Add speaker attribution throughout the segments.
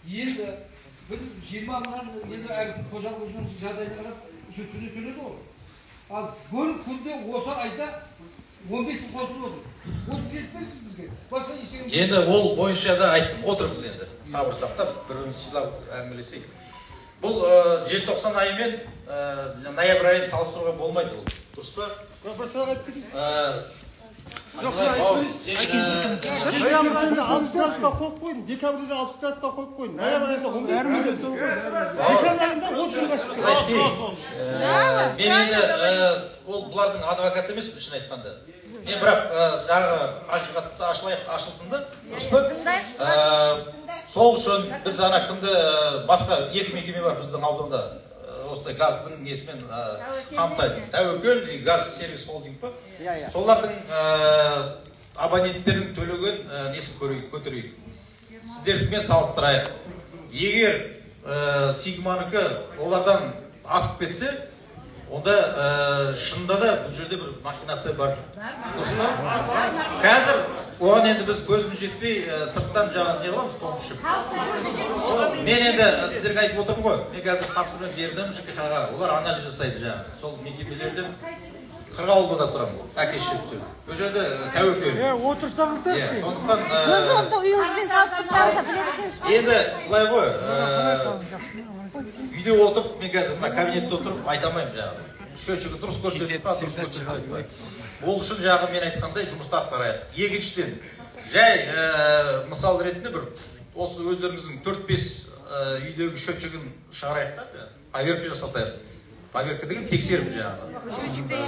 Speaker 1: Енді біз 20 мыңнан, енді әркім қожалық өзінің жағдайына қарап счетчигіне төледі ғой. Ал бір күнде осы айда 15 мың қосылып отыр. Осы жетпейсіз бізге. Басқа ештеңе.
Speaker 2: Енді ол бойынша да айттым, отырмыз енді. Сабыр сақтап, бір бірімізді сыйлап әңгімелесейік. Бұл желтоқсан айы мен ноябрь айын салыстыруға болмайды ол. Дұрыс па?
Speaker 3: Бір сұрақ айтып кетейін. Жоқ,
Speaker 2: Бауыр,
Speaker 3: мен
Speaker 2: сен,
Speaker 3: ноябрь айында 60 градусқа қойып қойдым, декабрьде де 60 градусқа қойып қойдым. Ноябрь айында 15 мың, декабрь айында 30 мыңға шықты.
Speaker 2: Былай істейік. Мен енді ол бұлардың адвокаты емеспін, шын айтқанда. Мен бірақ жаңағы ақиқатты ашылайық, ашылсын да, дұрыс па? Сол үшін біз ана кімді, басқа екі мекеме бар біздің ауданда, осындай газдың несімен қамтайды. Тәуекел и Газ Сервис Холдинг па?
Speaker 4: Иә.
Speaker 2: Солардың абоненттердің төлеген несін көрейік, көтерейік. Сіздердікімен салыстырайық. Егер Сигманікі олардан асып кетсе, онда шынында да бұл жерде бір махинация бар. Дұрыс па? Қазір оған енді біз көзіміз жетпей, сырттан жаңағы не қыламыз, тон пішіп. Сол, мен енді сіздерге айтып отырмын ғой, мен қазір тапсырма бердім ЖКХ ға, олар анализ жасайды жаңағы. Сол мекемелерден Қырғауылда да тұрамын, әке шешем. Ол жерде Тәуекел.
Speaker 3: Е, отырсаңыздаршы.
Speaker 2: Иә, сондықтан
Speaker 5: Өзіңізді үйіңізбен салыстырсаңыз да біледі екенсіз ғой.
Speaker 2: Енді былай ғой, үйде отырып, мен қазір мына кабинетте отырып айта алмаймын жаңағы. Счетчигі дұрыс көрсетіп па, дұрыс көрсетпей ме. Ол үшін жаңағы мен айтқандай жұмысты атқарайық. Екіншіден, жай мысал ретінде бір осы өздеріңіздің 4-5 үйдегі счетчигін шығарайық та, поверка жасатайық. Поверка деген тексеріп жаңағы.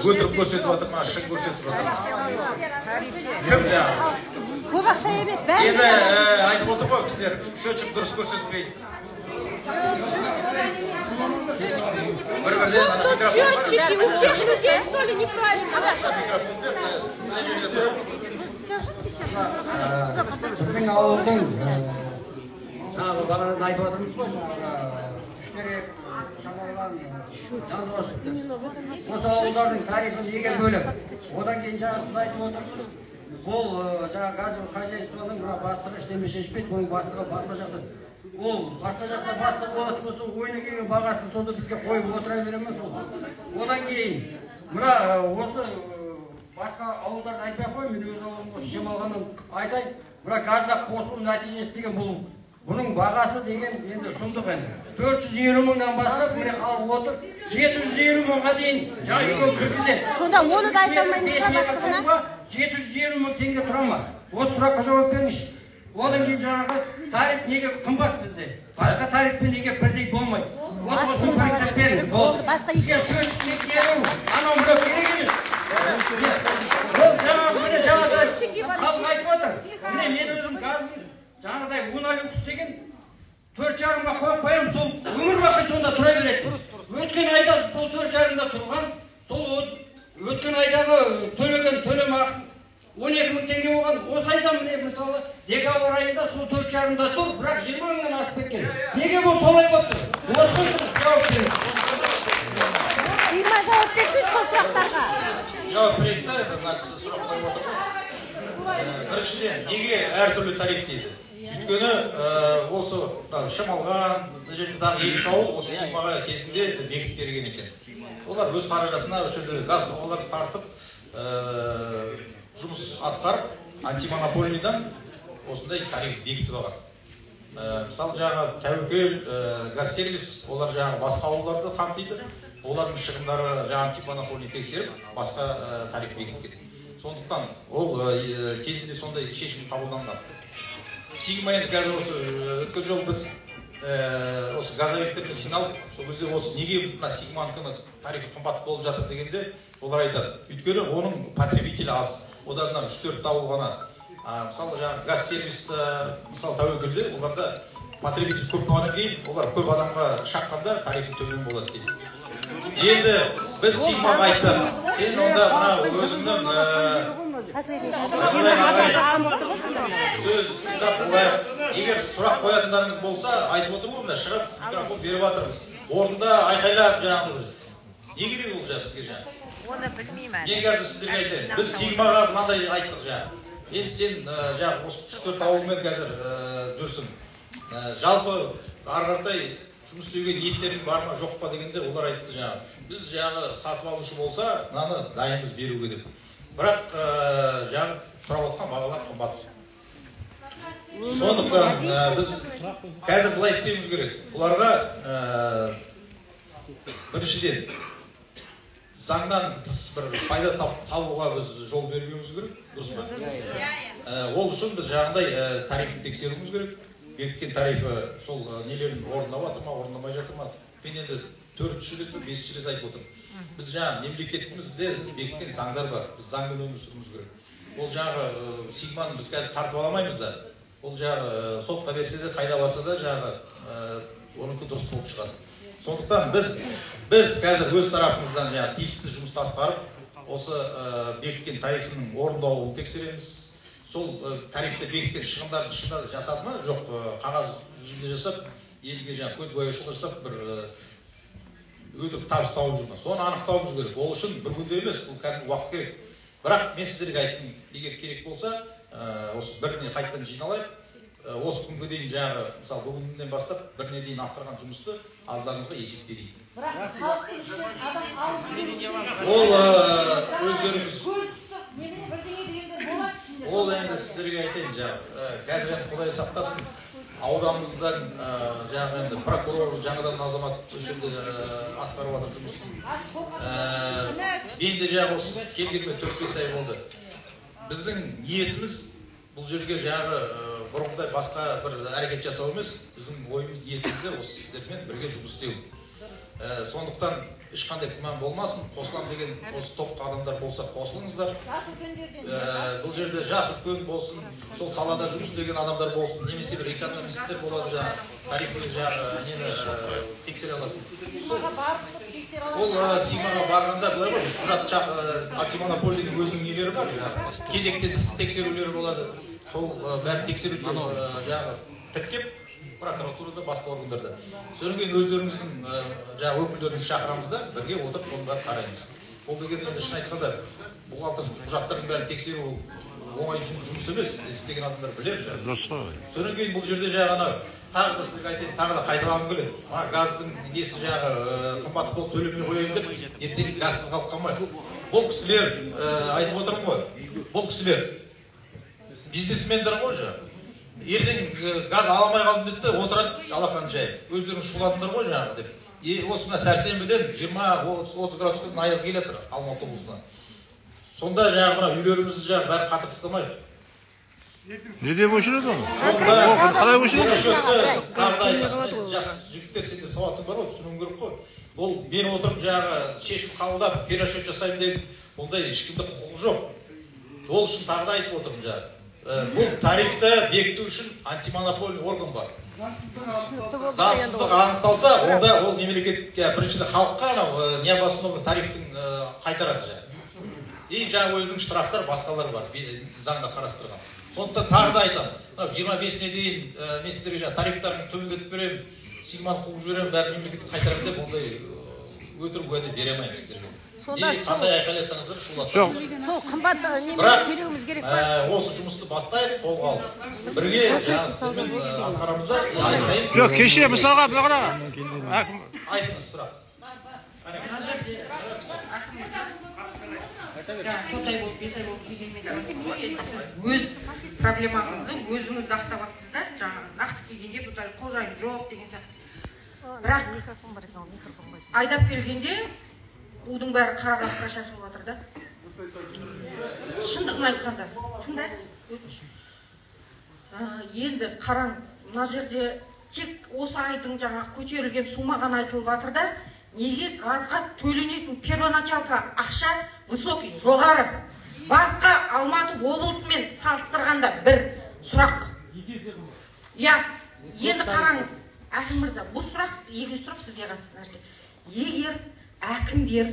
Speaker 2: Өтірік көрсетіп жатыр ма, шын көрсетіп жатыр ма? Кім жаңағы?
Speaker 5: Көп ақша емес, бәрі.
Speaker 2: Енді айтып отыр ғой кісілер, счетчик дұрыс көрсетпейді. Бір бірден ана
Speaker 6: Тут
Speaker 2: микрофон.
Speaker 6: счетчики у всех людей, что ли, неправильно?
Speaker 2: Микрофон бер, мына жерде тұр.
Speaker 5: Скажите сейчас.
Speaker 4: Біздің ауылдың жаңағы бағанада айтып жатырмыз ғой, жаңағы Үштерек, Шамалған, Жандос, осы ауылдардың тарифі неге бөлек? Одан кейін жаңағы сіз айтып отырсыз, бұл жаңағы газовый хозяйствоның мына бастығы ештеме шешпейді, бұның бастығы басқа жақта. Ол басқа жақта бастық болатын болса, ойына келген бағасын сонда бізге қойып отыра бере ме сол? Одан кейін мына осы басқа ауылдарды айтпай ақ қояйын, мен өз ауылым осы Жемалғаннан айтайын. Мына газға қосылу нәтижесі деген бұл, бұның бағасы деген енді сұмдық. Енді 450 мыңнан бастап, міне, халық отыр, 750 мыңға дейін жаңа үйге кіргізеді.
Speaker 5: Сонда оны да айта алмаймыз ба бастығына?
Speaker 4: 750 мың теңге тұра ма? Осы сұраққа жауап беріңізші. Одан кейін жаңағы тариф неге қымбат бізде, басқа тарифпен неге бірдей болмайды? Вот осыны біріктіріп беріңіз, болды.
Speaker 5: Басқа
Speaker 4: Бізге счетчик тексеру, анау мынау керек емес. Ол жаңағы, міне, жаңағыдай халық айтып отыр. Міне, мен өзім газдың жаңағыдай Уналюкс деген 4,5-ға қойып қоямын, сол өмір бақи сонда тұра береді. Өткен айда сол 4,5-да тұрған, сол өткен айдағы төлеген төлемақы 12 мың теңге болған. Осы айда, міне, мысалы, декабрь айында сол 4,5-да тұр, бірақ 20 мыңнан асып кеткен. Неге бұл солай болып тұр? Осыған жауап беріңіз.
Speaker 5: Сима жауап берсінші сол сұрақтарға.
Speaker 2: Жауап берейік та, енді мына кісі сұрақ қойып отыр ғой. Біріншіден, неге әртүрлі тариф дейді? Өйткені осы мынау Шамалған, мына жерде тағы екі үш ауыл осы Сигмаға кезінде бекітіп берген екен. Олар өз қаражатына осы жерде газ олар тартып, жұмыс атқарып, антимонопольныйдан осындай тариф бекітіп алған. Мысалы, жаңағы Тәуекел, Газ Сервис, олар жаңағы басқа ауылдарды қамтиды. Олардың шығындары жаңағы антимонопольный тексеріп, басқа тариф бекіткен. Сондықтан ол кезінде сондай шешім қабылданған. Сигма енді қазір осы өткен жолы біз осы газовиктермен жиналып, сол кезде осы неге мына Сигманікінің тарифі қымбат болып жатыр дегенде, олар айтады: өйткені оның потребителі аз, одан мына үш төрт ауыл ғана. Мысалы, жаңағы Газ Сервис, мысалы, Тәуекелде оларда потребитель көп болғаннан кейін, олар көп адамға шаққанда тарифі төмен болады дейді. Енді біз Сигмаға айттық: сен онда мына өзіңнің сөз тыңдап болайық. Егер сұрақ қоятындарыңыз болса, айтып отырмын ғой, мына шығып микрофон беріп жатырмыз. Орында айқайлап жаңағы не керек ол жаңағы бізге жаңағы?
Speaker 7: Оны білмеймін.
Speaker 2: Мен қазір сіздерге айтайын. Біз Сигмаға мынандай айттық жаңағы. Енді сен жаңағы осы үш төрт ауылмен қазір жүрсің. Жалпы ары қаратай жұмыс істеуге ниеттерің бар ма, жоқ па дегенде, олар айтты жаңағы, біз жаңағы сатып алушы болса, мынаны дайынбыз беруге деп. Бірақ жаңағы сұрап отқан бағалар қымбат. Сондықтан біз қазір былай істеуіміз керек. Бұларға біріншіден заңнан тыс бір пайда табуға біз жол бермеуіміз керек, дұрыс па? Ол үшін біз жаңағыдай тарифін тексеруіміз керек. Бекіткен тарифі сол нелерін орындап жатыр ма, орындамай жатыр ма? Мен енді 4-ші рет пе, 5-ші рет айтып отырмын. Біз жаңа мемлекетімізде бекіткен заңдар бар. Біз заңмен өмір сүруіміз керек. Ол жаңағы Сигманы біз қазір тартып ала алмаймыз да. Ол жаңағы сотқа берсе де, қайда барса да жаңағы оныкі дұрыс болып шығады. Сондықтан біз қазір өз тарапымыздан жаңағы тиісті жұмысты атқарып, осы бекіткен тарифінің орындалуын тексереміз. Сол тарифті бекіткен шығындарды шынында жасады ма, жоқ, қағаз жүзінде жасап, елге жаңағы көзбояушылық жасап, бір өтірік табыс тауып жүр ма? Соны анықтауымыз керек. Ол үшін бір күнде емес, бұл кәдімгі уақыт керек. Бірақ мен сіздерге айттым, егер керек болса, осы біріне қайтадан жиналайық. Осы күнге дейін жаңағы, мысалы, бүгіннен бастап біріне дейін атқарған жұмысты алдарыңызға есеп берейін.
Speaker 5: Бірақ халықтың ішінен адам алып
Speaker 2: Ол өздеріңіз
Speaker 5: көз қысып, немене бірдеңе дегендер болады ішінде.
Speaker 2: Ол енді сіздерге айтайын жаңағы, қазір енді Құдай сақтасын, ауданымыздан жаңағы енді прокурор жаңадан азамат осы жерде атқарып жатыр жұмысын. Мен де жаңағы осы келгеніме 4-5 ай болды. Біздің ниетіміз бұл жерге жаңағы бұрынғыдай басқа бір әрекет жасау емес, біздің ойымыз, ниетіміз де осы сіздермен бірге жұмыс істеу. Сондықтан ешқандай күмән болмасын, қосылам деген осы топқа адамдар болса қосылыңыздар.
Speaker 5: Жас үлкендерден.
Speaker 2: Бұл жерде жас үлкен болсын, сол салада жұмыс істеген адамдар болсын, немесе бір экономисттер болады, жаңағы тарифті жаңағы нені тексере алатын.
Speaker 5: Сигмаға барып тексере алады.
Speaker 2: Ол Сигмаға барғанда былай ғой, құжат антимонополияның өзінің нелері бар, жаңағы кезекте тексерулері болады. Сол бәрін тексеруді жаңағы тіркеп прокуратурада, басқа органдарда. Содан кейін өздеріңіздің жаңағы өкілдеріңізді шақырамыз да, бірге отырып соның бәрін қараймыз. Ол деген енді шын айтқанда бухгалтерский құжаттардың бәрін тексеру оңай жұмыс емес, істеген адамдар біледі. Содан кейін бұл жерде жаңағы анау тағы бір сізге айтайын, тағы да қайталағым келеді. Мына газдың несі жаңағы қымбат болып төлемей қояйын деп ертең газсыз қалып қалмайық. Бұл кісілер, айтып отырмын ғой, бұл кісілер бизнесмендер ғой жаңағы. Ертең газ ала алмай қалдым дейді де, отырады алақан жайып. Өздеріңіз шуладыңдар ғой жаңағы деп. Осы мына сәрсенбіден 20-30 градусқа аяз келе жатыр Алматы облысына. Сонда жаңағы мына үйлерімізді жаңағы бәрін қатырып тастамайық.
Speaker 7: Не деп өшіреді оны? Қалай өшіреді?
Speaker 2: Жас жігіттер, сенде сауатың бар ғой, түсінуің керек қой. Ол мен отырып жаңағы шешім қабылдап, перерасчет жасаймын деп, ондай ешкімде құқығы жоқ. Ол үшін тағы да айтып отырмын жаңағы. Бұл тарифті бекіту үшін антимонопольный орган бар. Заңсыздық анықталса, онда ол мемлекетке, біріншіден халыққа анау необоснованный тарифтің қайтарады жаңағы. И жаңағы өзінің штрафтар, басқалар бар, заңда қарастырған. Сондықтан тағы да айтамын, мынау 25-іне дейін мен сіздерге жаңағы тарифтарын төмендетіп беремін, Сигманы қуып жіберемін, бәрін мемлекетке қайтарамын деп ондай өтірік уәде бере алмаймын сіздерге.
Speaker 5: Сонда
Speaker 2: қандай айқайласаңыздар шулатсаңыздар.
Speaker 5: Сол қымбат немен төлеуіміз керек па?
Speaker 2: Осы жұмысты бастайық, қолға алып. Бірге жаңағы сіздермен атқарамыз да, ай сайын.
Speaker 7: Жоқ, кеше мысалға мына қара.
Speaker 2: Айтыңыз сұрақ.
Speaker 8: 4 ай болып, 5 ай болып келгенмен сіз өз проблемаңызды өзіңіз ақтап жатсыз да, жаңағы нақты келгенде бұл қожайын жоқ деген сияқты. Бірақ айдап келгенде удың бәрі қара қасқа шашылып жатыр да. Шындығын айтқанда, тыңдайсыз, өтініш. Енді қараңыз, мына жерде тек осы айдың жаңағы көтерілген сума ғана айтылып жатыр да, неге газға төленетін первоначалка ақша высокий, жоғары. Басқа Алматы облысымен салыстырғанда бір сұрақ. Иә, енді қараңыз, әкім мырза, бұл сұрақ, екінші сұрақ сізге қатысты нәрсе. Егер әкімдер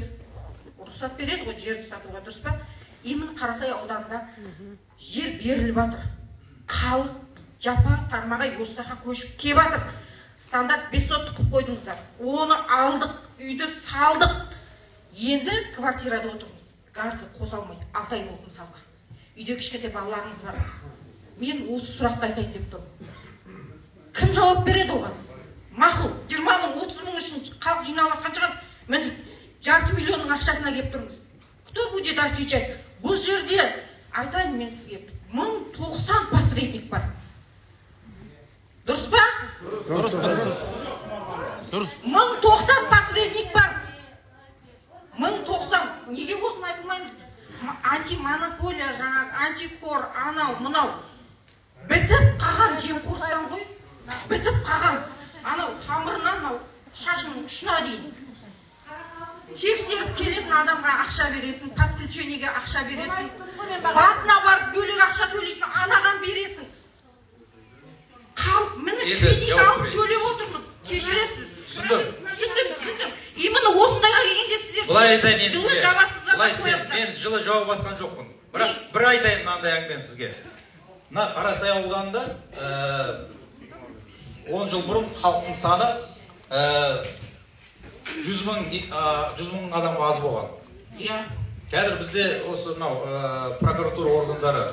Speaker 8: рұқсат береді ғой жерді сатуға, дұрыс па? Именно Қарасай ауданында жер беріліп жатыр. Халық жапа тармағай осы жаққа көшіп келіп жатыр. Стандарт 5 соттық қылып қойдыңыздар. Оны алдық, үйді салдық. Енді квартирада отырмыз. Газды қоса алмай, 6 ай болды мысалға. Үйде кішкентай балаларыңыз бар. Мен осы сұрақты айтайын деп тұрмын. Кім жауап береді оған? Мақұл, 20 мың, 30 мың үшін халық жиналып жатқан шығар. Міне 500 миллионның ақшасына келіп тұрмыз. Кто будет отвечать? Бұл жерде айтайын мен сізге, 1090 посредник бар. Дұрыс па?
Speaker 9: Дұрыс. Дұрыс.
Speaker 8: 1090 посредник бар. 1090. Неге осыны айтылмаймыз біз? Антимонополия, жаңағы антикор, анау, мынау. Бітіп қалған жемқорлықтан ғой. Бітіп қалған. Анау тамырынан, анау шашының ұшына дейін. Тексеріп келетін адамға ақша бересің, подключениеге ақша бересің, басына барып бөлек ақша төлейсің, анаған бересің. Халық міне кредит алып төлеп отырмыз. Кешіресіз.
Speaker 2: Түсіндім.
Speaker 8: Түсіндім. Именно осындайға келгенде сіздер
Speaker 2: былай айтайын енді
Speaker 8: жылы
Speaker 2: сізге.
Speaker 8: жабасыздар да
Speaker 2: Былай сізге,
Speaker 8: қоясыздар.
Speaker 2: мен жылы жауап атқан жоқпын. Бірақ бір айтайын мынандай әңгімені сізге. Мына Қарасай ауданында 10 жыл бұрын халықтың саны 100 мың адамға аз болған.
Speaker 8: Иә.
Speaker 2: Қазір бізде осы мынау прокуратура органдары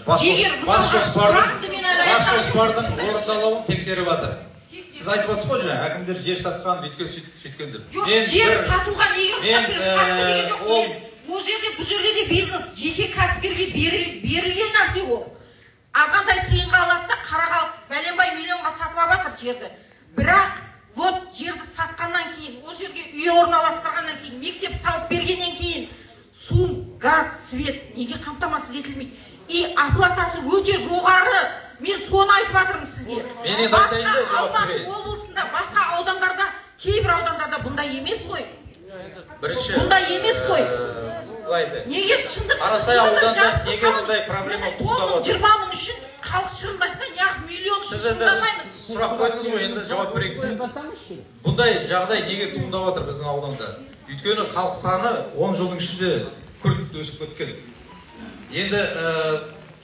Speaker 2: бас жоспардың орындалуын тексеріп жатыр. Сіз айтып отырсыз ғой жаңа, әкімдер жер сатқан, бүйткен, сөйткен деп.
Speaker 8: Жоқ, жер сатуға неге рұқсат береді? Сатты деген жоқ. Ол жерде, бұл жерде де бизнес, жеке кәсіпкерге берілген нәрсе ол. Азғантай тиынға алады да, қара халық бәленбай миллионға сатып алып жатыр жерді. Бірақ вот жерді сатқаннан кейін, ол жерге үй орналастырғаннан кейін, мектеп салып бергеннен кейін су, газ, свет неге қамтамасыз етілмейді? И оплатасы өте жоғары. Мен соны айтып жатырмын сізге.
Speaker 2: Мен енді айтайын да, жауап
Speaker 8: Алматы
Speaker 2: берейін.
Speaker 8: облысында, басқа аудандарда, кейбір аудандарда бұндай емес қой.
Speaker 2: Бірінші,
Speaker 8: бұндай емес қой.
Speaker 2: Былай айтайын.
Speaker 8: Неге шындық?
Speaker 2: Қарасай ауданында неге бұндай проблема туындап отыр?
Speaker 8: 20 мың үшін халық шырылдайды да, неғып миллион үшін
Speaker 2: Сіз енді
Speaker 8: шырылдамаймыз?
Speaker 2: сұрақ қойдыңыз ғой, енді жауап берейік. Бұндай жағдай неге туындап отыр біздің ауданда? Өйткені халық саны 10 жылдың ішінде күрт өсіп кеткен. Енді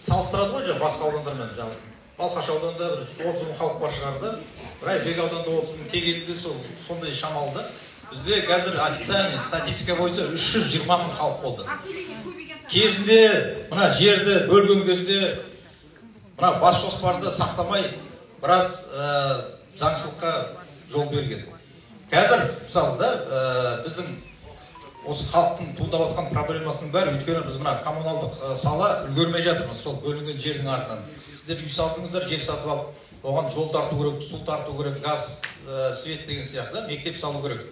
Speaker 2: салыстырады ғой жаңа басқа аудандармен. Жаңа Балқаш ауданында бір 30 мың халық бар шығар да, Райбек ауданында 30 мың, Кегеліде сондай шамалы да. Бізде қазір официальный статистика бойынша 320 мың халық болды. Кезінде мына жерді бөлген кезде мына бас жоспарды сақтамай біраз заңсыздыққа жол берген. Қазір мысалы да біздің осы халықтың туындап жатқан проблемасының бәрі, өйткені біз мына коммуналдық сала үлгермей жатырмыз сол бөлінген жердің артынан. Сіздер үй салдыңыздар, жер сатып алып, оған жол тарту керек, су тарту керек, газ, свет деген сияқты, мектеп салу керек.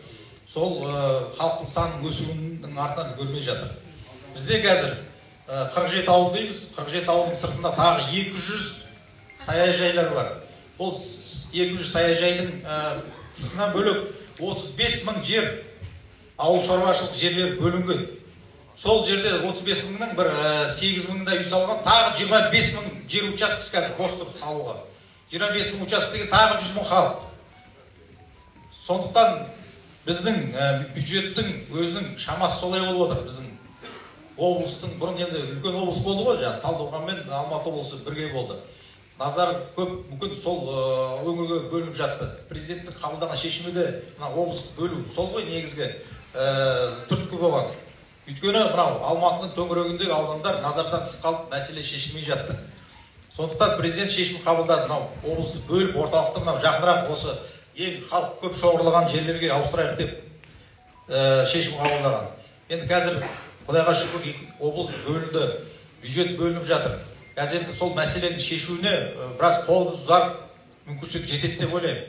Speaker 2: Сол халықтың санының өсуінің артынан үлгермей жатыр. Бізде қазір 47 ауыл дейміз, 47 ауылдың сыртында тағы 200 саяжайлар бар. Ол 200 саяжайдың тысынан бөлек 35 мың жер, ауыл шаруашылық жерлері бөлінген. Сол жерде 35 мыңның бір 8 мыңында үй салған, тағы 25 мың жер учаскесі қазір бос тұр салуға. 25 мың учаске деген тағы 100 мың халық. Сондықтан біздің бюджеттің өзінің шамасы солай болып отыр. Біздің облыстың бұрын енді үлкен облыс болды ғой, жаңа Талдықорған мен Алматы облысы бірге болды. Назар көп мүмкін сол өңірге бөлініп жатты. Президенттің қабылдаған шешімі де мына облысты бөлу сол ғой негізгі түрткі болған. Өйткені мынау Алматының төңірегіндегі аудандар назардан тыс қалып мәселе шешілмей жатты. Сондықтан президент шешім қабылдады, мынау облысты бөліп орталықты мынау жақынырақ осы ең халық көп шоғырланған жерлерге ауыстырайық деп шешім қабылдаған. Енді қазір Құдайға шүкір облыс бөлінді, бюджет бөлініп жатыр. Қазір енді сол мәселенің шешуіне біраз қолымыз ұзарып мүмкіншілік жетеді деп ойлаймын.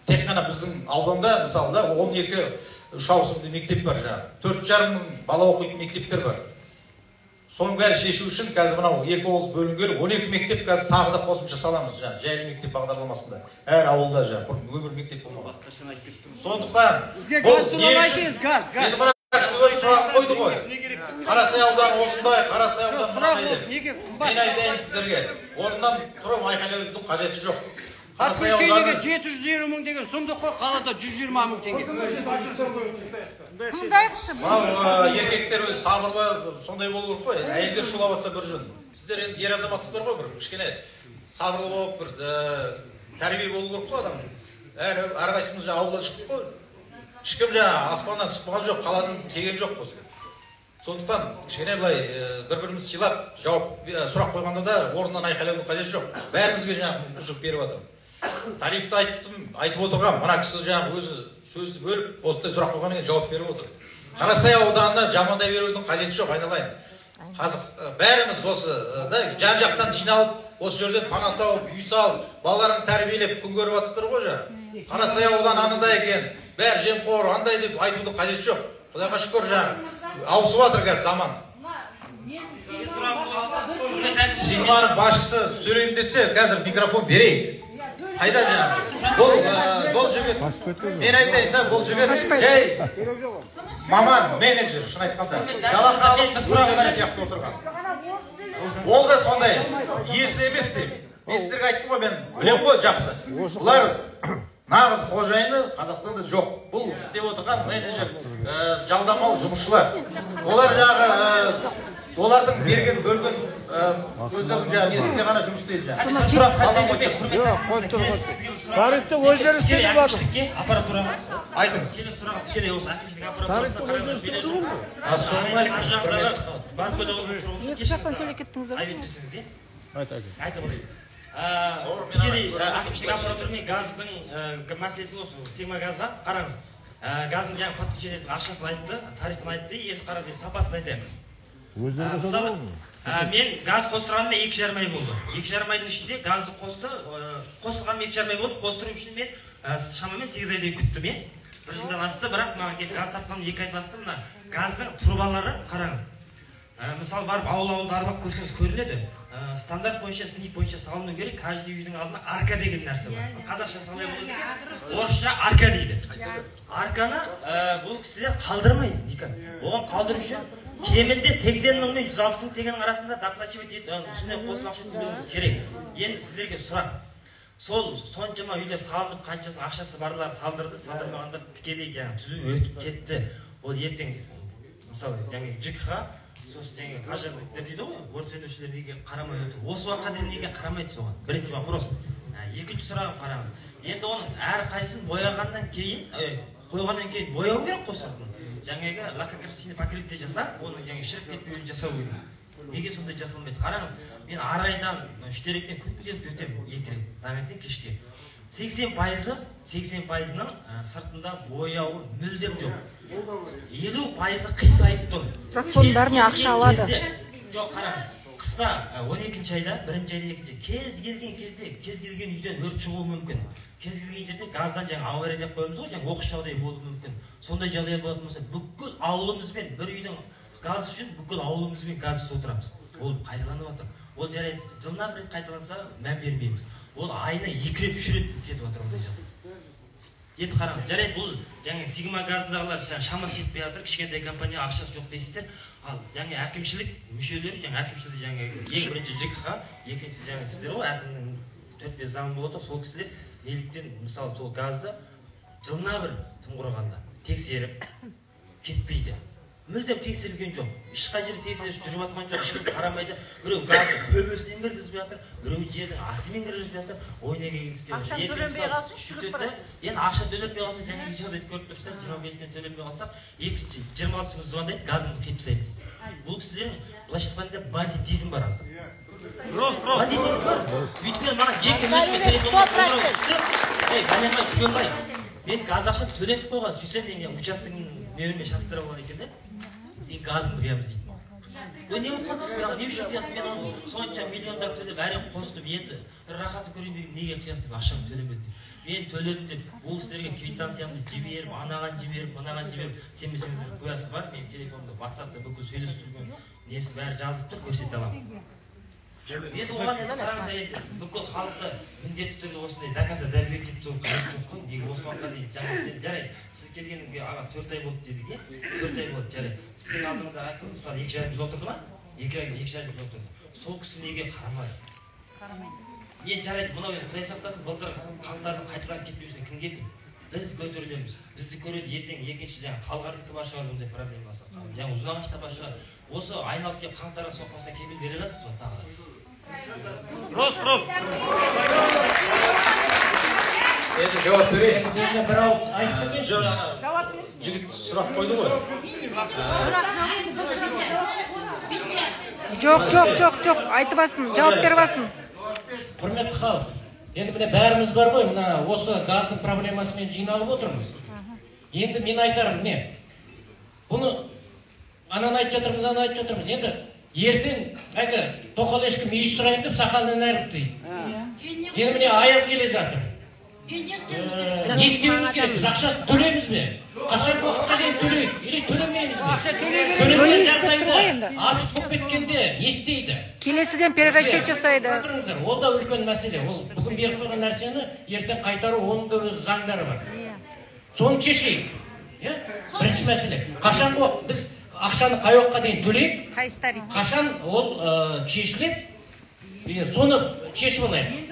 Speaker 2: Тек қана біздің ауданда мысалы да 12 үш ауысымды мектеп бар, жаңағы 4,5 мың бала оқитын мектептер бар. Соның бәрі шешу үшін қазір мынау екі облыс бөлінгелі 12 мектеп қазір тағы да қосымша саламыз, жаңағы жайлы мектеп бағдарламасында. Әр ауылда жаңағы бұрын өмір мектеп болмаған. Сондықтан
Speaker 3: бізге газ туралы айтыңыз, газ, газ.
Speaker 2: Енді мына кісі өзі сұрақ қойды ғой. Қарасай ауданы осындай, Қарасай ауданы мынандай деп. Мен айтайын сіздерге, орнынан тұрып айқайлаудың қажеті жоқ. Қарасай ауданы
Speaker 4: 750 мың деген сұмдық қой, қалада 120 мың теңге.
Speaker 5: Тыңдайықшы.
Speaker 2: Мынау еркектер өзі сабырлы сондай болу керек қой. Әйелдер шулап жатса бір жөн. Сіздер енді ер азаматсыздар ғой, бір кішкене сабырлы болып, бір тәрбие болу керек қой адам. Әрқайсымыз жаңа ауылдан шықтық қой. Ешкім жаңа аспаннан түсіп қалған жоқ, қаладан келген жоқпыз. Сондықтан кішкене былай бір-бірімізді сыйлап, жауап сұрақ қойғанда да орнынан айқайлаудың қажеті жоқ. Бәріңізге жаңа мүмкіншілік беріп жатырмын. Тарифті айттым, айтып отырған мына кісі жаңағы өзі сөзді бөліп, осындай сұрақ қойғаннан кейін жауап беріп отыр. Қарасай ауданына жамандай берудің қажеті жоқ, айналайын. Қазір бәріміз осы да жан-жақтан жиналып, осы жерден пана тауып, үй салып, балаларын тәрбиелеп күн көріп жатсыздар ғой жаңа. Қарасай ауданы анандай екен, бәрі жемқор, андай деп айтудың қажеті жоқ. Құдайға шүкір, жаңа ауысып жатыр қазір заман. Сигманың басшысы сөйлеймін десе, қазір микрофон берейік. Қайда жаңа? Бұл жігіт, мен айтайын да, бұл жігіт жай маман, менеджер, шын айтқанда. Жалақы алып, өздері сияқты отырған. Ол да сондай, иесі емес деп. Мен сіздерге айттым ғой, мен білемін ғой жақсы. Бұлар нағыз қожайыны Қазақстанда жоқ. Бұл істеп отырған менеджер, жалдамалы жұмысшылар. Олар жағы, олардың берген, бөлген өздерінің жаңағы несінде ғана жұмыс істейді жаңағы.
Speaker 7: Тарифті өздері істеп жатыр.
Speaker 9: Аппаратураға.
Speaker 2: Айтыңыз.
Speaker 9: Келесі сұрақ тікелей осы әкімшілік
Speaker 7: Тарифті өздері істеп отыр ғой.
Speaker 9: Ассалаумағалейкум.
Speaker 6: Екі жақтан сөйлеп кеттіңіздер ғой.
Speaker 7: Айт, айт.
Speaker 9: Айтып алайын. Тікелей әкімшілік аппаратура мен газдың мәселесі осы Сигма газға қараңыз. Газдың жаңағы подключениесінің ақшасын айтты, тарифін айтты, енді қараңыз, сапасын айтайын. Мысалы, мен газ қостырғаныма 2,5 ай болды. 2,5 айдың ішінде газды қосты, қосылғаныма 2,5 ай болды. Қостыру үшін мен шамамен 8 айдай күттім, е. Бір жылдан асты, бірақ маған келіп газ тартқаным 2 айдан асты. Мына газдың трубалары қараңыз. Мысалы, барып ауыл-ауылды аралап көрсеңіз көрінеді. Стандарт бойынша, СНИП бойынша салыну керек. Каждый үйдің алдына арка деген нәрсе бар. Қазақша салай болады екен, орысша арка дейді. Арканы бұл кісілер қалдырмайды никак. Оған қалдыру үшін кемінде 80 мың мен 160 мың теңгенің арасында доплачивать етіп, үстіне қосып ақша төлеуіңіз керек. Енді сіздерге сұрақ. Сол соншама үйлер салынып, қаншасының ақшасы барлары салдырды, салдырмағандар тікелей жаңағы түзу өтіп кетті. Ол ертең мысалы жаңағы ЖКХ, сосын жаңағы пожарниктер дейді ғой, өрт сөндірушілер неге қарамай отыр? Осы уақытқа дейін неге қарамайды соған? Бірінші вопрос. Екінші сұрағым қараңыз. Енді оның әрқайсысын бояғаннан кейін, қойғаннан кейін бояу керек қой сыртын. Жаңағы лакокрасочный покрытие жасап, оның жаңағы шіріп кетпеуін жасау керек. Неге сондай жасалмайды? Қараңыз, мен Арайдан, Үштеректен күнделікті өтемін 2 рет, таңертең кешке. 80%-ның сыртында бояуы мүлдем жоқ. 50%-ы қисайып тұр.
Speaker 6: Бірақ соның бәріне ақша алады.
Speaker 9: Жоқ, қараңыз, қыста 12-ші айда, 1-ші айда, 2-ші кез келген кезде, кез келген үйден өрт шығуы мүмкін. Кез келген жерде газдан жаңа авария деп қоямыз ғой, жаңа оқыс жағдай болуы мүмкін. Сондай жағдай болатын болса, бүкіл ауылымызбен бір үйдің газ үшін бүкіл ауылымызбен газсыз отырамыз. Ол қайталанып жатыр. Ол жарайды, жылына бір рет қайталанса мән бермейміз. Ол айына 2 рет, 3 рет кетіп жатыр ондай жағдай. Енді қараңыз, жарайды, бұл жаңа Сигма газындағылар шамасы жетпей жатыр, кішкентай компания ақшасы жоқ дейсіздер. Ал жаңа әкімшілік мүшелері, жаңа әкімшілік жаңа ең бірінші ЖКХ, екінші жаңа сіздер ғой, әкімнің 4-5 заңы болады, сол кісілер неліктен мысалы сол газды жылына бір тым құрығанда тексеріп кетпейді. Мүлдем тексерілген жоқ. Ешқай жерде тексеріс жүріп жатқан жоқ, ешкім қарамайды. Біреу газды төбесінен кіргізіп жатыр, біреу жердің астымен кіргізіп жатыр. Ойына келген істеп жатыр.
Speaker 5: Ақша төленбей қалса, шүкір барады.
Speaker 9: Енді ақша төленбей қалса, жаңа жағдайды көріп тұрсыздар, 25-інен төленбей қалсақ, 26 күні звондайды, газымды қиып тастаймын дейді. Бұл кісілердің былайша айтқанда бандитизм бар аздап. Бандитизм бар. Өйткені маған жеке өзіме телефонға қоңырау түсті. Ей, Бәленбай, Түгенбай, мен газ ақшамды төлетіп қойған, сөйтсем мен участоктың нөміріме шатастырып алған екен де. Сен газыңды қиямыз дейді маған. Ой, не болып қалды сізге? Не үшін қиясыз? Мен оны сонша миллиондап төлеп, әрең қостым, енді бір рахатын көрейін деген неге қиясыз деп ақшамды төлемедім дейді. Мен төледім деп, бұл кісілерге квитанциямды жіберіп, анаған жіберіп, мынаған жіберіп, сенбесеңіздер куәсі бар, менің телефонымда, WhatsAppта бүкіл сөйлесіп жүрген несі бәрі жазылып тұр, көрсете аламын. Енді оған енді қараңыздар, енді бүкіл халықты міндетті түрде осындай до конца доверие етіп тастау қажет жоқ қой. Неге осы уақытқа дейін жаңа сен жарайды, сіз келгеніңізге аға 4 ай болды дедік, иә? 4 ай болды, жарайды. Сіздің алдыңызда әкім мысалы 2,5 жыл отырды ма? 2,5 жыл отырды. Сол кісі неге қарамады?
Speaker 5: Қарамайды.
Speaker 9: Енді жарайды, мынау енді Құдай сақтасын, былтыр қаңтардың қайталанып кетпеушіне кім кепіл? Біз көтерілеміз. Бізді көреді, ертең екінші жаңа Талғардікі бар шығар ондай проблемасы. Жаңа Ұзынағашта бар шығар. Осы айналып келіп қаңтарға соқпасына кепіл бере аласыз ба тағы да?
Speaker 7: Рос, рос.
Speaker 2: Енді жауап берейін.
Speaker 4: Бір ауыз айтып кетейінші.
Speaker 5: Жауап берсін.
Speaker 2: Жігіт сұрақ қойды ғой.
Speaker 6: Жоқ, жоқ, жоқ, жоқ, айтып алсын, жауап беріп алсын.
Speaker 4: Құрметті халық,
Speaker 10: Енді міне бәріміз бар ғой, мына осы газдың проблемасымен жиналып отырмыз. Енді мен айтарым не? Бұны ананы айтып жатырмыз, ананы айтып жатырмыз. Енді ертең әлгі тоқал ешкі мүйіз сұрайын деп сақалынан айырып дейді. Енді міне аяз келе жатыр. Не істеуіміз керек? Біз ақшасын төлейміз бе? Қашан уақытқа дейін төлейік? Или төлемейміз бе? Төлемеген жағдайда артық болып кеткенде не істейді?
Speaker 6: Келесіден перерасчет жасайды.
Speaker 10: Ол да үлкен мәселе. Ол бүгін беріп қойған нәрсені ертең қайтару, оның да өз заңдары бар. Соны шешейік. Бірінші мәселе. Қашан біз ақшаны қай уақытқа дейін төлейік? Қашан ол шешіледі? Соны шешіп алайық.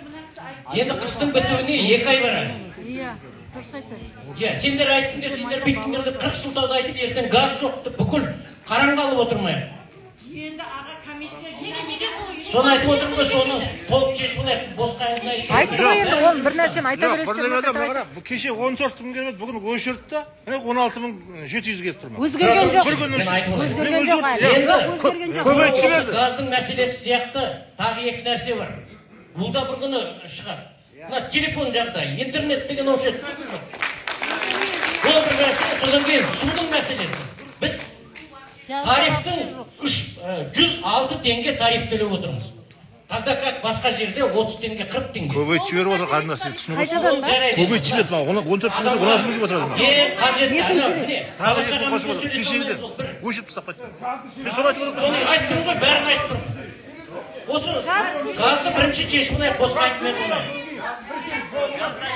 Speaker 10: Енді қыстың бітуіне 2 ай бар әлі.
Speaker 6: Иә, дұрыс айтасыз.
Speaker 10: Иә, сендер айттыңдар, сендер бүйттіңдер деп 40 сылтауды айтып, ертең газ жоқ деп бүкіл қараңғы алып отырмайық.
Speaker 5: Енді аға комиссия неге
Speaker 10: Соны айтып отырмын ғой, соны толық шешіп алайық, босқа әңгіме айтып.
Speaker 6: Айтты ғой енді, оны бір нәрсені айта бересіздер.
Speaker 7: Кеше 14 мың келіп, бүгін өшірді да, 16 700 келіп тұр.
Speaker 11: Өзгерген жоқ. Өзгерген жоқ әлі.
Speaker 7: Көбейтіп жіберді.
Speaker 10: Газдың мәселесі сияқты тағы екі нәрсе бар. Бұл да бір күні шығады. Мына телефон жағдайы, интернет деген осы. Бұл бір мәселе, содан кейін судың мәселесі. Біз тарифтің 106 теңге тариф төлеп отырмыз. Тогда как басқа жерде 30 теңге, 40 теңге.
Speaker 7: Көбейтіп жіберіп отыр, қарындас, түсініп отырсың. Көбейтіп жіберді, 14 теңге, 16 мың келіп отырады.
Speaker 10: Ең қажетті,
Speaker 7: тағы екі қосып отыр, кешегіден өшіріп тастап қайтты. Мен соны айтып отырмын.
Speaker 10: Соны айтып тұрмын ғой, бәрін айтып тұрмын. Осы газды бірінші шешіп алайық, босқа айтмай қоймайық.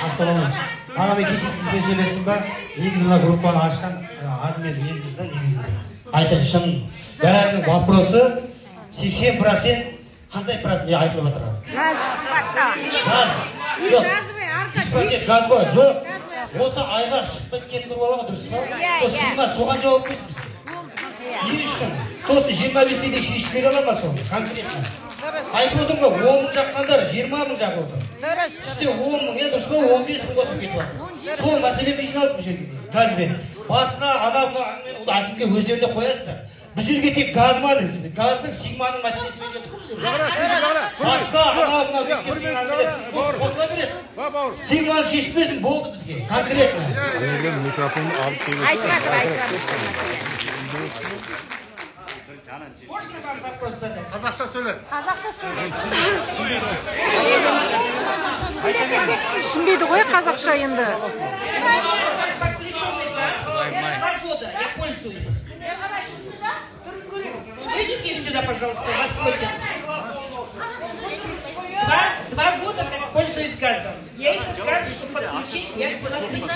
Speaker 12: Ассалаумағалейкум. Аға, мен кеше сізбен сөйлестім ба? Негізі мына группаны ашқан админ мен да негізінде. Айтайын шын, бәрінің вопросы 80% қандай процент айтылып жатыр?
Speaker 11: Газ.
Speaker 12: Газ. Жоқ. Газ ғой, жоқ. Осы айға шығып кеткен туралы ғой, дұрыс па? Иә, соған жауап берсін бізге. Не үшін? Сосын 25 теңге шешіп бере ала ма соны конкретно? Айтып отырмын ғой, 10 мың жаққандар 20 мың жағып отыр. Түсте 10 мың, дұрыс па, 15 мың қосылып кетіп жатыр. Сол мәселемен жиналдық бұл жерге. Газбен. Басқа ана мына әңгімені ол әкімге өздеріне қоясыздар. Бұл жерге тек газ ма, газдың сигманың мәселесі келіп тұр бұл жерге. Басқа ана мына қосыла береді. Сигманы шешіп берсін болды бізге, конкретно.
Speaker 7: Микрофонды алып
Speaker 11: айтып жатыр, айтып жатыр.
Speaker 5: Можно вам вопрос задать?
Speaker 7: Қазақша сөйле.
Speaker 11: Қазақша сөйле.
Speaker 6: Түсінбейді ғой қазақша енді.
Speaker 5: Подключенный газ. 2 года я пользуюсь. Выйдите сюда, пожалуйста, вас просят. 2 года как пользуюсь газом. Я этот газ, чтобы подключить, я взяла кредит.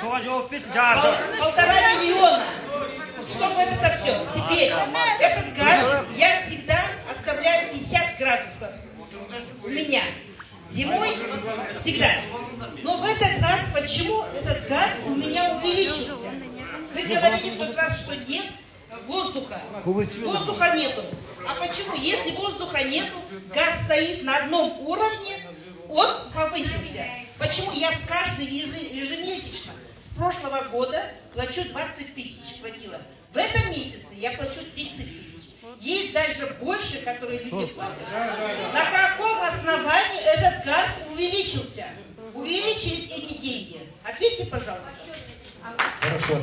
Speaker 4: Соған жауап берсін, жаңа.
Speaker 5: 1,5 миллиона. Чтобы это все. Теперь этот газ я всегда оставляю 50 градусов у меня. Зимой всегда. Но в этот раз почему этот газ у меня увеличился? Вы говорили в тот раз, что нет воздуха. Воздуха нету. А почему? Если воздуха нету, газ стоит на одном уровне, он повысился. Почему я каждый ежемесячно с прошлого года плачу 20 тысяч платила. В этом месяце я плачу 30 тысяч. Есть даже больше, которые люди платят. На каком основании этот газ увеличился? Увеличились эти деньги? Ответьте, пожалуйста.
Speaker 2: Хорошо.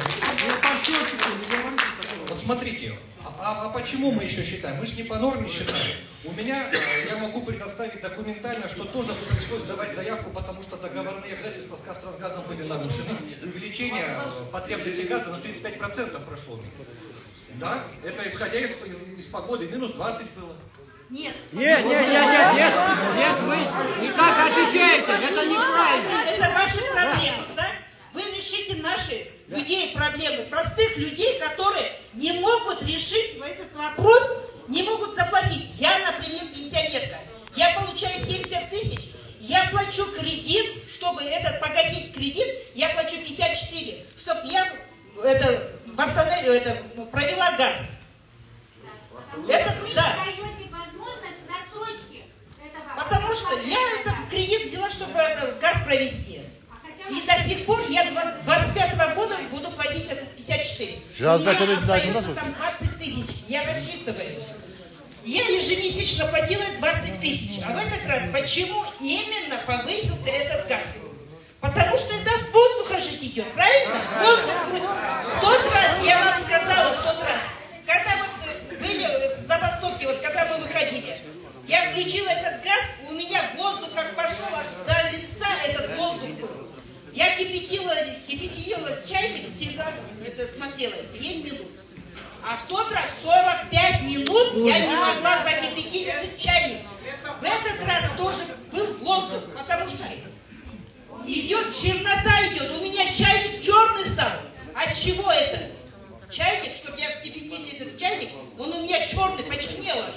Speaker 2: Вот смотрите, а почему мы еще считаем? Мы же не по норме считаем. У меня, я могу предоставить документально, что тоже пришлось давать заявку, потому что договорные обязательства с Разгазом были нарушены. Увеличение потребности газа на 35% прошло. Да, это исходя из погоды, минус 20 было.
Speaker 5: Нет.
Speaker 1: Нет, нет, нет, нет, нет, нет, вы не так отвечаете, это неправильно.
Speaker 5: Это ваши проблемы, да? Вы решите наши людей проблемы, простых людей, которые не могут решить этот вопрос, не могут заплатить. Я, например, пенсионерка, я получаю 70 тысяч, я плачу кредит, чтобы этот погасить кредит, я плачу 54, чтобы я это, восстановила, это, провела газ. Это,
Speaker 13: вы
Speaker 5: да.
Speaker 13: даете возможность рассрочки этого.
Speaker 5: Потому что я этот кредит взяла, чтобы это, газ провести. И до сих пор я 25-го года буду платить этот 54.
Speaker 7: Жазда
Speaker 5: У меня
Speaker 7: төлейтін
Speaker 5: остается
Speaker 7: айтыңдаршы.
Speaker 5: там 20 тысяч. Я рассчитываю. Я ежемесячно платила 20 тысяч. А в этот раз почему именно повысился этот газ? Потому что это от воздуха жить идет, правильно? Воздух. В тот раз, я вам сказала, в тот раз, когда вот были забастовки, вот когда мы выходили, я включила этот газ, у меня воздух как пошел, аж до лица этот воздух был. Я кипятила чайник, всегда это смотрела, 7 минут. А в тот раз 45 минут я не могла закипятить этот чайник. В этот раз тоже был воздух, потому что идет чернота, идет. У меня чайник черный стал. От чего это? Чайник, чтобы я вскипятила этот чайник, он у меня черный, почернел аж.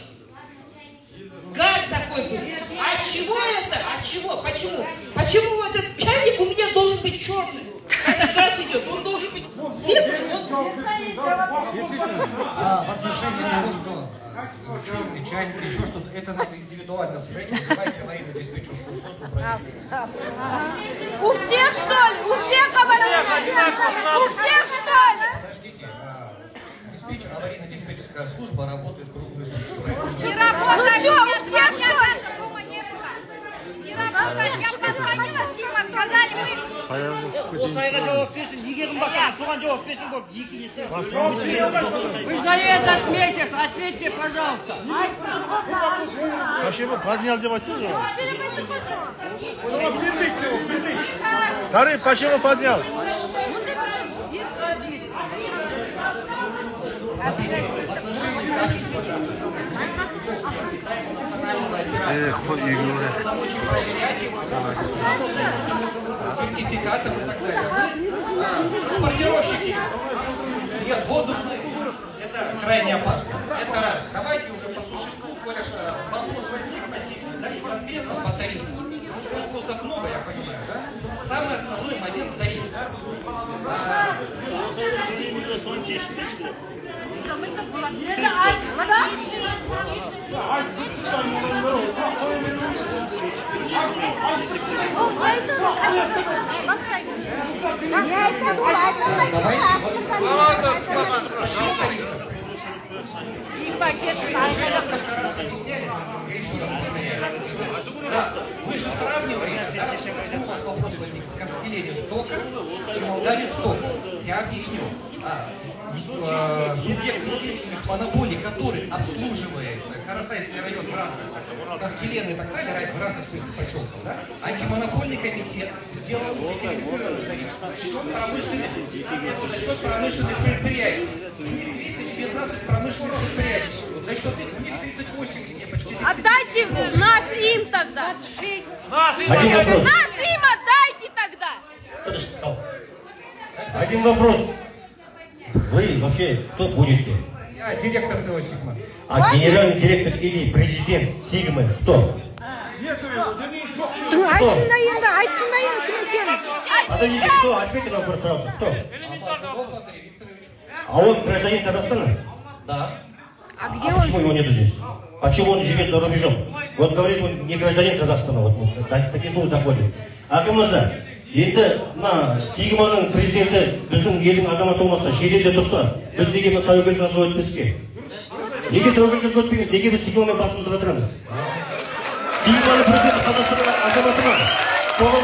Speaker 5: Гар такой был. От чего это? От чего? Почему? Почему этот чайник у меня должен быть черный? Когда газ идет, он должен быть светлый.
Speaker 1: В отношении того, что черный чайник, еще что-то, это надо индивидуально смотреть, вызывайте аварийную диспетчерскую службу.
Speaker 6: У всех, что ли? У всех аварийная? У всех, что ли?
Speaker 1: Подождите, диспетчер, аварийно-диспетчерская служба работает круглые сутки.
Speaker 13: Не работает,
Speaker 6: ну что, у всех, что ли?
Speaker 13: Не работает, я позвонила, Сима, сказали, мы...
Speaker 14: Осы айға жауап берсін, неге қымбаттаған, соған жауап берсін болып, екі есе. Вы за этот месяц ответьте, пожалуйста.
Speaker 7: Почему поднял деп айтсаңыз ғой? Тариф почему поднял? Эх,
Speaker 1: сертификатов и так далее. Транспортировщики. Нет, воздухный, это крайне опасно. Это раз. Давайте уже по существу, коль уж вопрос возник по сети, да, и конкретно по тарифу. Вопросов много, я понимаю, да? Самый основной момент тариф. Вы же сравниваете, да? У вас вопрос возник в Каскелене столько, в Чемалдане столько. Я объясню. Субъект естественных монополий, который обслуживает Карасайский район в рамках Каскелена и так далее, в рамках своих поселков, да? Антимонопольный комитет сделал дифференцированный тариф за счет промышленных предприятий. У них 219 промышленных предприятий. Вот за счет их у них 38, почти 30.
Speaker 6: Отдайте нас им тогда. Нас им отдайте тогда.
Speaker 12: Один вопрос. Вы вообще кто будете?
Speaker 1: Я директор ТО «Сигма».
Speaker 12: А генеральный директор или президент «Сигмы» кто?
Speaker 6: Айтсын да енді, айтсын да енді кім екенін.
Speaker 12: Подождите, кто? Ответьте на вопрос, пожалуйста. Кто? А он гражданин Казахстана?
Speaker 1: Да.
Speaker 6: А где он?
Speaker 12: Почему его нету здесь? Почему он живет за рубежом? Вот говорит, он не гражданин Казахстана, вот такие слухи доходят. Әкім мырза, енді мына Сигманың президенті біздің елдің азаматы болмаса, шетелде тұрса, біз неге мына тәуекел газға өтпеске? Неге тәуекел газға өтпейміз? Неге біз Сигмамен басымызды қатырамыз? Сигманың президенті Қазақстанның азаматы ма? Соған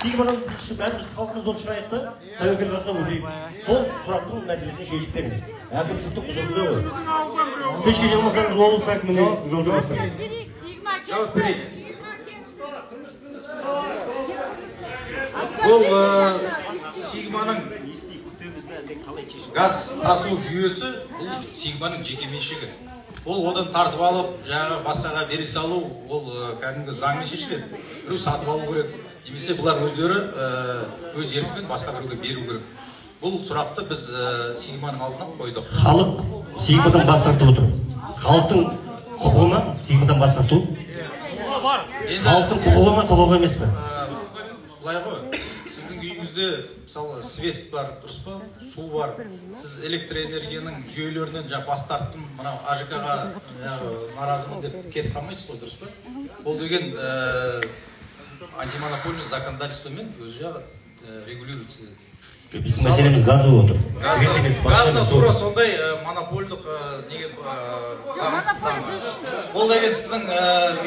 Speaker 12: Сигмадан біз бәріміз халқымыз болып шығайық та, тәуекел газға өтейік. Сол сұрақтың мәселесін шешіп беріңіз. Әкімшіліктің құзырында ғой. Сіз шеше алмасаңыз, облыс әкіміне жолдамасаңыз.
Speaker 2: Жауап берейін. Бұл Сигманың газ тасу жүйесі, бұл Сигманың жеке меншігі. Ол одан тартып алып, жаңағы басқаға бере салу, ол кәдімгі заңмен шешіледі. Біреу сатып алу керек, немесе бұлар өздері өз еркімен басқа біреуге беру керек. Бұл сұрақты біз Сигманың алдына қойдық.
Speaker 12: Халық Сигмадан бас тартып отыр. Халықтың құқығы ма Сигмадан бас тарту? Халықтың құқығы ма, құқығы емес пе?
Speaker 2: Былай ғой, сіздің үйіңізде мысалы свет бар, дұрыс па? Су бар. Сіз электр энергияның жүйелерінен жаңа бас тарттым, мынау АЖК-ға наразымын деп кетіп қалмайсыз ғой, дұрыс па? Ол деген антимонопольный законодательствомен өзі жағы регулируется.
Speaker 12: Біздің мәселеміз газ болып отыр.
Speaker 2: Газ да тура сондай монополдық неге ол деген сіздің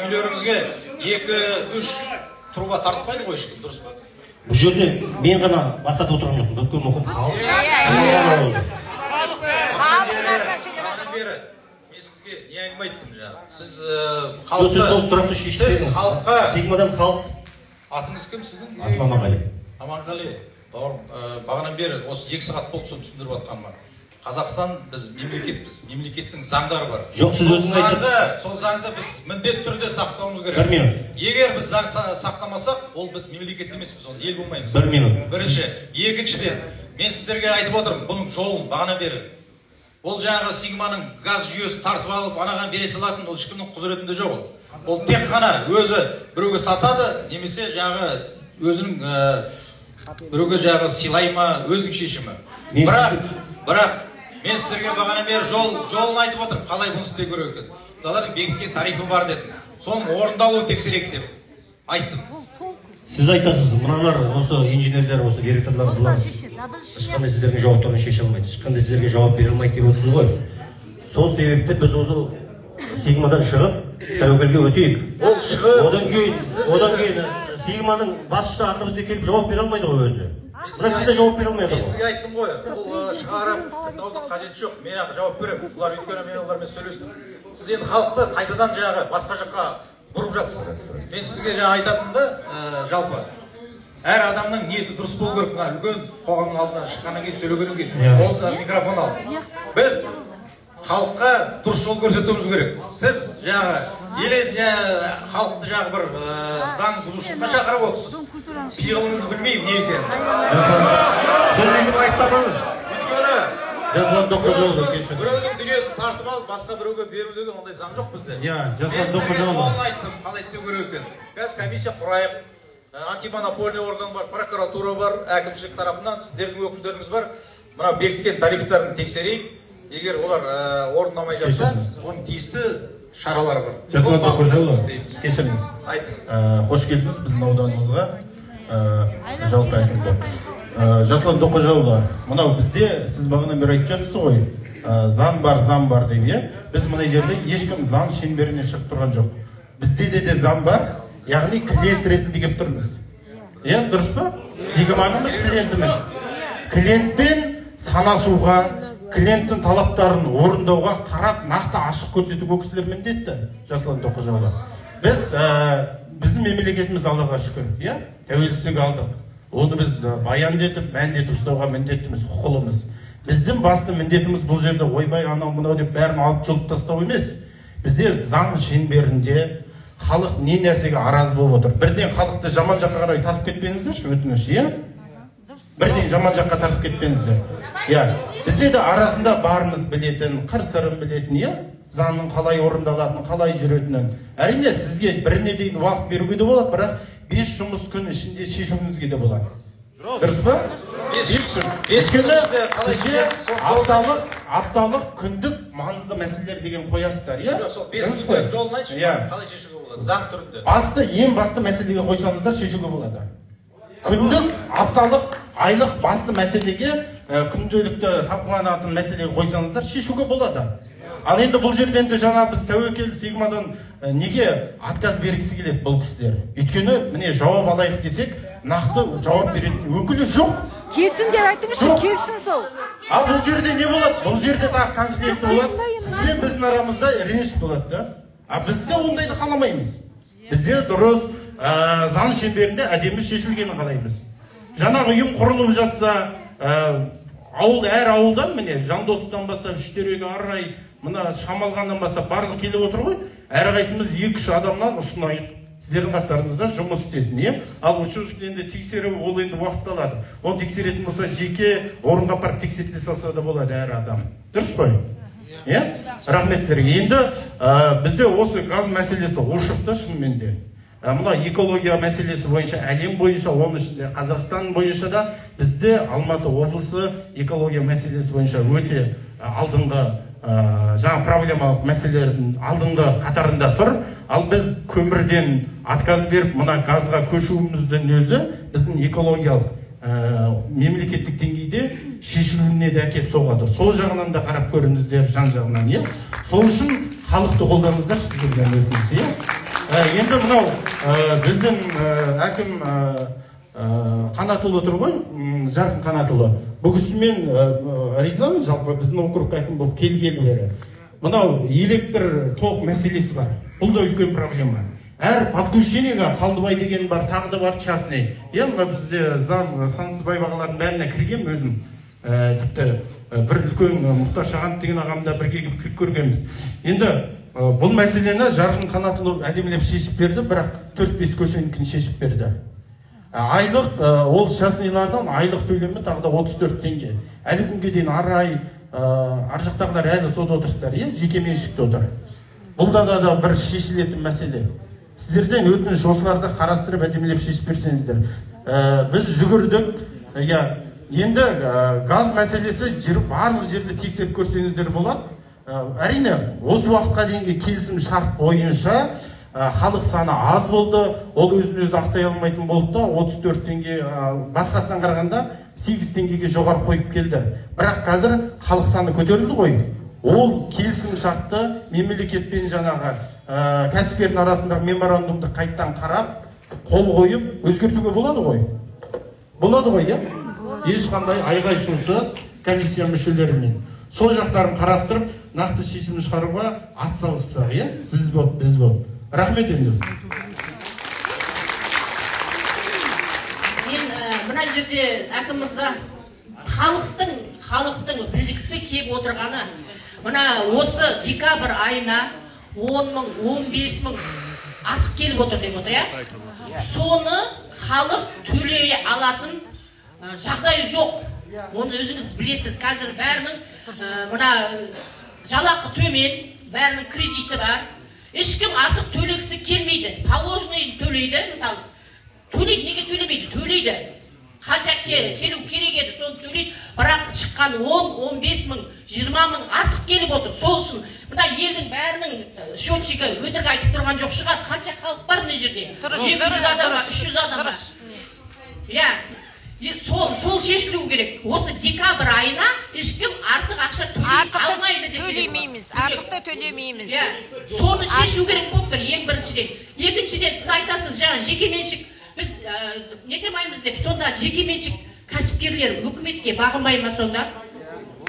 Speaker 2: үйлеріңізге 2-3 труба тартпайды ғой ешкім, дұрыс па?
Speaker 12: Бұл жерде мен ғана бас тартып отырған жоқпын, бүкіл мұқым халық.
Speaker 2: Мен сізге не әңгіме айттым жаңа? Сіз халыққа,
Speaker 12: сол сұрақты шешіп беріңіз.
Speaker 2: Халыққа
Speaker 12: Сигмадан халық.
Speaker 2: Атыңыз кім сіздің?
Speaker 12: Атым Аманғали.
Speaker 2: Аманғали, бауырым, бағанадан бері осы 2 сағат болды соны түсіндіріп жатқаныма. Қазақстан біз мемлекетпіз, мемлекеттің заңдары бар.
Speaker 12: Жоқ, сіз өзіңіз айтып.
Speaker 2: Сол заңды біз міндетті түрде сақтауымыз керек.
Speaker 12: 1 минут.
Speaker 2: Егер біз заң сақтамасақ, ол біз мемлекет емеспіз, ол ел болмаймыз.
Speaker 12: 1 минут.
Speaker 2: Бірінші, екіншіден, мен сіздерге айтып отырмын, бұның жолын бағана бері. Ол жаңағы Сигманың газ жүйесін тартып алып, анаған бере салатын, ол ешкімнің құзыретінде жоқ ол. Ол тек қана өзі біреуге сатады, немесе жаңағы өзінің біреуге жаңағы сыйлай ма, өзінің шешімі. Бірақ мен сіздерге бағана бері жолын айтып отырмын, қалай бұны істеу керек екенін. Мыналардың бекіткен тарифі бар дедім. Соның орындалуын тексерейік деп айттым.
Speaker 12: Сіз айтасыз, мыналар осы инженерлер, осы директорлар бұлар ешқандай сіздердің жауаптарын шеше алмайды, ешқандай сіздерге жауап бере алмайды деп отырсыз ғой. Сол себепті біз осы Сигмадан шығып тәуекелге өтейік.
Speaker 2: Ол шығып,
Speaker 12: одан кейін Сигманың басшысы ақыры бізге келіп жауап бере алмайды ғой өзі. Бірақ сіз де жауап бере алмай
Speaker 2: Мен
Speaker 12: отырсыз.
Speaker 2: сізге айттым ғой, ол шығарып тыңдаудың қажеті жоқ. Мен ақ жауап беремін. Бұлар өйткені мен олармен сөйлестім. Сіз енді халықты қайтадан жаңағы басқа жаққа бұрып жатсыз. Мен сізге жаңа айтатыным да, жалпы әр адамның ниеті дұрыс болу керек. Мына үлкен қоғамның алдына шыққаннан кейін сөйлегеннен кейін қолына микрофон алып біз халыққа дұрыс жол көрсетуіміз керек. Сіз жаңағы еле халықты жаңағы бір заң бұзушылыққа шақырып отырсыз. Пиғылыңызды білмеймін не екенін.
Speaker 12: Сіз өйтіп айыптамаңыз.
Speaker 2: Өйткені
Speaker 12: Жасұлан Тоққожаұлы, кешіріңіз.
Speaker 2: Біреудің дүниесін тартып алып, басқа біреуге беру деген ондай заң жоқ бізде.
Speaker 15: Иә, Жасұлан Тоққожаұлы.
Speaker 2: Мен айттым, қалай істеу керек екенін. Қазір комиссия құрайық. Антимонопольный орган бар, прокуратура бар, әкімшілік тарапынан сіздердің өкілдеріңіз бар. Мына бекіткен тарифтарын тексерейік. Егер олар орындамай жатса, оның тиісті шаралары бар.
Speaker 15: Жасұлан Тоққожаұлы, кешіріңіз.
Speaker 2: Айтыңыз.
Speaker 15: Қош келдіңіз біздің ауданымызға. Жалпы әкімдік. Жасұлан Тоққожаұлы, мынау бізде сіз бағана бері айтып жатсыз ғой, заң бар, заң бар деп, иә? Біз мына жерде ешкім заң шеңберінен шығып тұрған жоқ. Бізде де заң бар, яғни клиент ретінде келіп тұрмыз. Иә, дұрыс па? Сигманымыз клиентіміз. Клиентпен санасуға, клиенттің талаптарын орындауға тарап нақты ашық көрсетуге ол кісілер міндетті, Жасұлан Тоққожаұлы. Біз біздің мемлекетіміз Аллаға шүкір, иә? Тәуелсіздік алдық. Оны біз баянды етіп, мәнді етіп ұстауға міндеттіміз, құқылымыз. Біздің басты міндетіміз бұл жерде ойбай анау мынау деп бәрін алып жұлып тастау емес. Бізде заң шеңберінде халық не нәрсеге аразы болып отыр. Бірден халықты жаман жаққа қарай тартып кетпеңіздерші, өтініш, иә? Бірден жаман жаққа тартып кетпеңіздер. Иә, бізде де арасында барымыз білетін, қыр-сырын білетін, иә? Заңның қалай орындалатынын, қалай жүретінін. Әрине, сізге біріне дейін уақыт беруге де болады, бірақ 5 жұмыс күн ішінде шешуіңізге де болады. Дұрыс па? 5 күн. Өйткені сізге апталық, күндік маңызды мәселелер деген қоясыздар, иә?
Speaker 2: Жоқ, сол 5 күндік жолын айтшы, қалай шешуге болады? Заң түрінде.
Speaker 15: Басты, ең басты мәселеге қойсаңыздар шешуге болады. Күндік, апталық, айлық басты мәселеге, күнделікті талқыланатын мәселеге қойсаңыздар шешуге болады. Ал енді бұл жерде енді жаңа біз тәуекел Сигмадан неге отказ бергісі келеді бұл кісілер? Өйткені міне жауап алайық десек, нақты жауап беретін өкілі жоқ.
Speaker 11: Келсін деп айтыңызшы, келсін сол.
Speaker 15: Ал бұл жерде не болады? Бұл жерде тағы конфликт болады. Сізбен біздің арамызда реніш болады да. А біз де ондайды қаламаймыз. Бізде дұрыс заң шеңберінде әдемі шешілгенін қалаймыз. Жаңағы ұйым құрылып жатса, ауыл әр ауылдан міне Жандосовтан бастап Үштерек, Арай, мына Шамалғаннан бастап барлық келіп отыр ғой. Әрқайсымыз 2-3 адамнан ұсынайық. Сіздердің қастарыңызда жұмыс істесін, иә? Ал енді тексеру ол енді уақыт алады. Оны тексеретін болса жеке орынға апарып тексерте салса да болады әр адам. Дұрыс қой? Иә? Рахмет сіздерге. Енді бізде осы газ мәселесі ушықты шынымен де. Мына экология мәселесі бойынша әлем бойынша, оның ішінде Қазақстан бойынша да бізде Алматы облысы экология мәселесі бойынша өте алдыңғы жаңа проблемалық мәселелердің алдыңғы қатарында тұр. Ал біз көмірден отказ беріп, мына газға көшуіміздің өзі біздің экологиялық мемлекеттік деңгейде шешілуіне де әкеліп соғады. Сол жағынан да қарап көріңіздер, жан жағынан, иә. Сол үшін халықты қолдаңыздар, сіздерден өтініш, иә. Енді мынау біздің әкім Қанатұлы тұр ғой, Жарқын Қанатұлы. Бұл кісімен ризамын, жалпы біздің округ әкім болып келгелі бері. Мынау электр тоқ мәселесі бар. Бұл да үлкен проблема. Әр подключениеға Қалдыбай деген бар, тағы да бар частный. Иә, мына бізде зам Сансызбай бағалардың бәріне кіргем өзім. Тіпті бір үлкен Мұхтар Шағанов деген ағамда бірге кіріп көргенбіз. Енді бұл мәселені Жарқын Қанатұлы әдемілеп шешіп берді, бірақ 4-5 көшенікін шешіп берді. Айлық, ол частныйлардан айлық төлемі тағы да 34 теңге. Әлі күнге дейін ар жақтағылар әлі сода отырсыздар, иә, жеке меншікте отыр. Бұл да бір шешілетін мәселе. Сіздерден өтініш, осыларды қарастырып әдемілеп шешіп берсеңіздер. Біз жүгірдік, иә, енді газ мәселесі барлық жерді тексеріп көрсеңіздер болады. Әрине, осы уақытқа дейінгі келісім шарт бойынша халық саны аз болды, ол өзін өзі ақтай алмайтын болды да, 34 теңге, басқасынан қарағанда 8 теңгеге жоғары қойып келді. Бірақ қазір халық саны көтерілді ғой. Ол келісім шартты мемлекетпен жаңағы кәсіпкердің арасындағы меморандумды қайттан қарап, қол қойып өзгертуге болады ғой. Болады ғой, иә? Ешқандай айғай-шусыз комиссия мүшелерімен. Сол жақтарын қарастырып, нақты шешім шығаруға атсалысса, иә? Сіз болып, біз болып. Рахмет енді.
Speaker 5: Мен мына жерде әкім мырза, халықтың білгісі келіп отырғаны, мына осы декабрь айына 10 мың, 15 мың артық келіп отыр деп отыр, иә? Соны халық төлей алатын жағдайы жоқ. Оны өзіңіз білесіз. Қазір бәрінің мына жалақы төмен, бәрінің кредиті бар. Ешкім артық төлегісі келмейді. Положенный төлейді, мысалы. Төлейді, неге төлемейді? Төлейді. Қанша келу керек еді, соны төлейді. Бірақ шыққан 10, 15 мың, 20 мың артық келіп отыр. Сол үшін мына елдің бәрінің счетчигі өтірік айтып тұрған жоқ шығар. Қанша халық бар мына жерде? 200 адам, 300 адам бар. Иә. Сол шешілу керек. Осы декабрь айына ешкім артық ақша төлей алмайды десе.
Speaker 11: Төлемейміз, артықты төлемейміз.
Speaker 5: Иә. Соны шешу керек болып тұр ең біріншіден. Екіншіден, сіз айтасыз, жаңа жекеменшік біз не демаймыз деп. Сонда жекеменшік кәсіпкерлер үкіметке бағынбай ма сонда?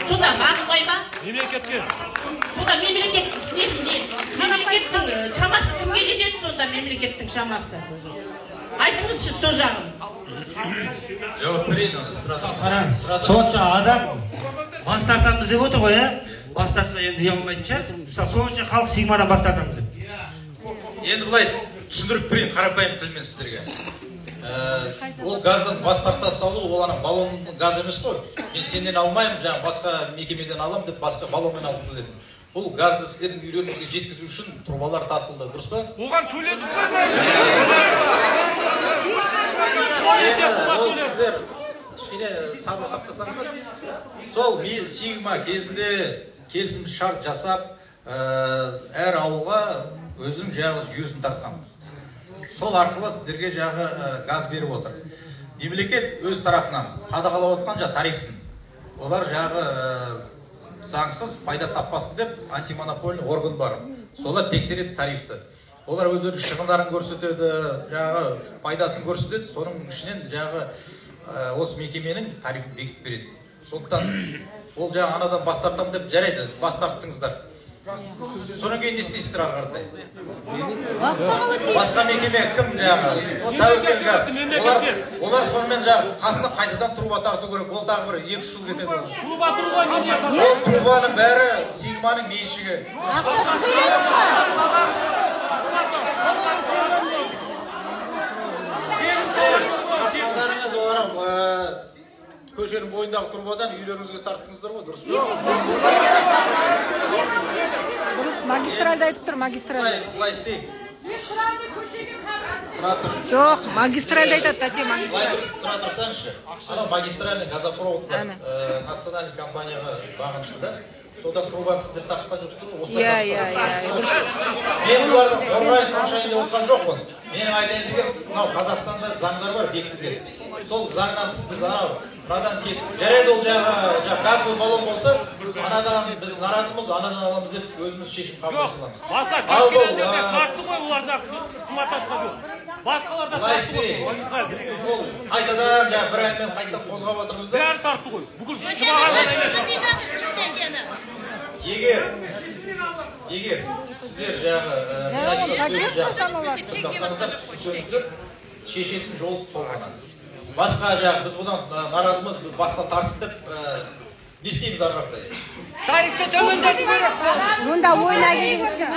Speaker 5: Сонда бағынбай ма?
Speaker 7: Мемлекетке.
Speaker 5: Сонда мемлекет мемлекеттің шамасы кімге жетеді сонда мемлекеттің шамасы? Айтыңызшы сол жағын.
Speaker 2: Жауап берейін оны.
Speaker 12: Қараңыз, сонша адам бас тартамыз деп отыр ғой, ә? Бас тартса енді ұялмайтын шығар. Мысалы, сонша халық Сигмадан бас тартамыз деп.
Speaker 2: Енді былай түсіндіріп берейін қарапайым тілмен сіздерге. Ол газдан бас тарта салу, ол ана баллон газ емес қой. Мен сенен алмаймын, жаңа басқа мекемеден аламын деп басқа баллонмен алып келеді. Бұл газды сіздердің үйлеріңізге жеткізу үшін трубалар тартылды, дұрыс па?
Speaker 1: Оған төледік қой.
Speaker 2: Ол сіздер кішкене сабыр сақтасаңыздар, сол Сигма кезінде келісім шарт жасап, әр ауылға өзінің жағы жүйесін тартқан. Сол арқылы сіздерге жағы газ беріп отыр. Мемлекет өз тарапынан қадағалап отқан жа тарифін. Олар жағы заңсыз пайда таппасын деп антимонопольный орган бар. Солар тексереді тарифті. Олар өздерінің шығындарын көрсетеді, жағы пайдасын көрсетеді, соның ішінен жағы осы мекеменің тарифін бекітіп береді. Сондықтан ол жаңа анадан бас тартамын деп жарайды, бас тарттыңыздар. Содан кейін не істейсіздер ары қаратай? Басқа мекеме кім жаңағы? Тәуекел газ. Олар сонымен жаңағы қасына қайтадан труба тарту керек. Ол тағы бір 2-3 жыл кетеді. Ол трубаның бәрі Сигманың меншігі. Көшенің бойындағы трубадан үйлеріңізге тарттыңыздар ғой, дұрыс па?
Speaker 11: Дұрыс, магистральды айтып тұр, магистраль.
Speaker 2: Былай істейік. Тұра тұр.
Speaker 11: Жоқ, магистральды айтады, тәте, магистраль.
Speaker 2: Тұра тұрсаңшы. Анау магистральный газопровод национальный компанияға бағынышты да. Содан трубаны сіздер тартқан жоқсыздар ғой.
Speaker 11: Иә, иә, иә.
Speaker 2: Мен бұларды қорғайын, қоршайын деп отқан жоқпын. Менің айтайын деген, мынау Қазақстанда заңдар бар, бекітілген. Сол заңнан тыс біз анау мынадан кетіп, жарайды, ол жаңағы газовый баллон болса, анадан біз наразымыз, анадан аламыз деп өзіміз шешім қабылдай саламыз.
Speaker 16: Басқа каскелендерде тартты ғой, оларда қымбаттатқан жоқ. Басқаларда тартты ғой.
Speaker 2: Ол қайтадан жаңағы бір аймен қайтадан қозғап отырмыз да.
Speaker 16: Бәрі тартты ғой. Бүкіл
Speaker 2: Егер сіздер жаңағы тыңдасаңыздар, түсінсеңіздер, шешетін жол сол ғана. Басқа жаңағы біз бұдан наразымыз, біз басқа тарттық деп не істейміз ары қарай?
Speaker 14: Тарифті төмендету керек.
Speaker 11: Мұнда ойына келіңіздер.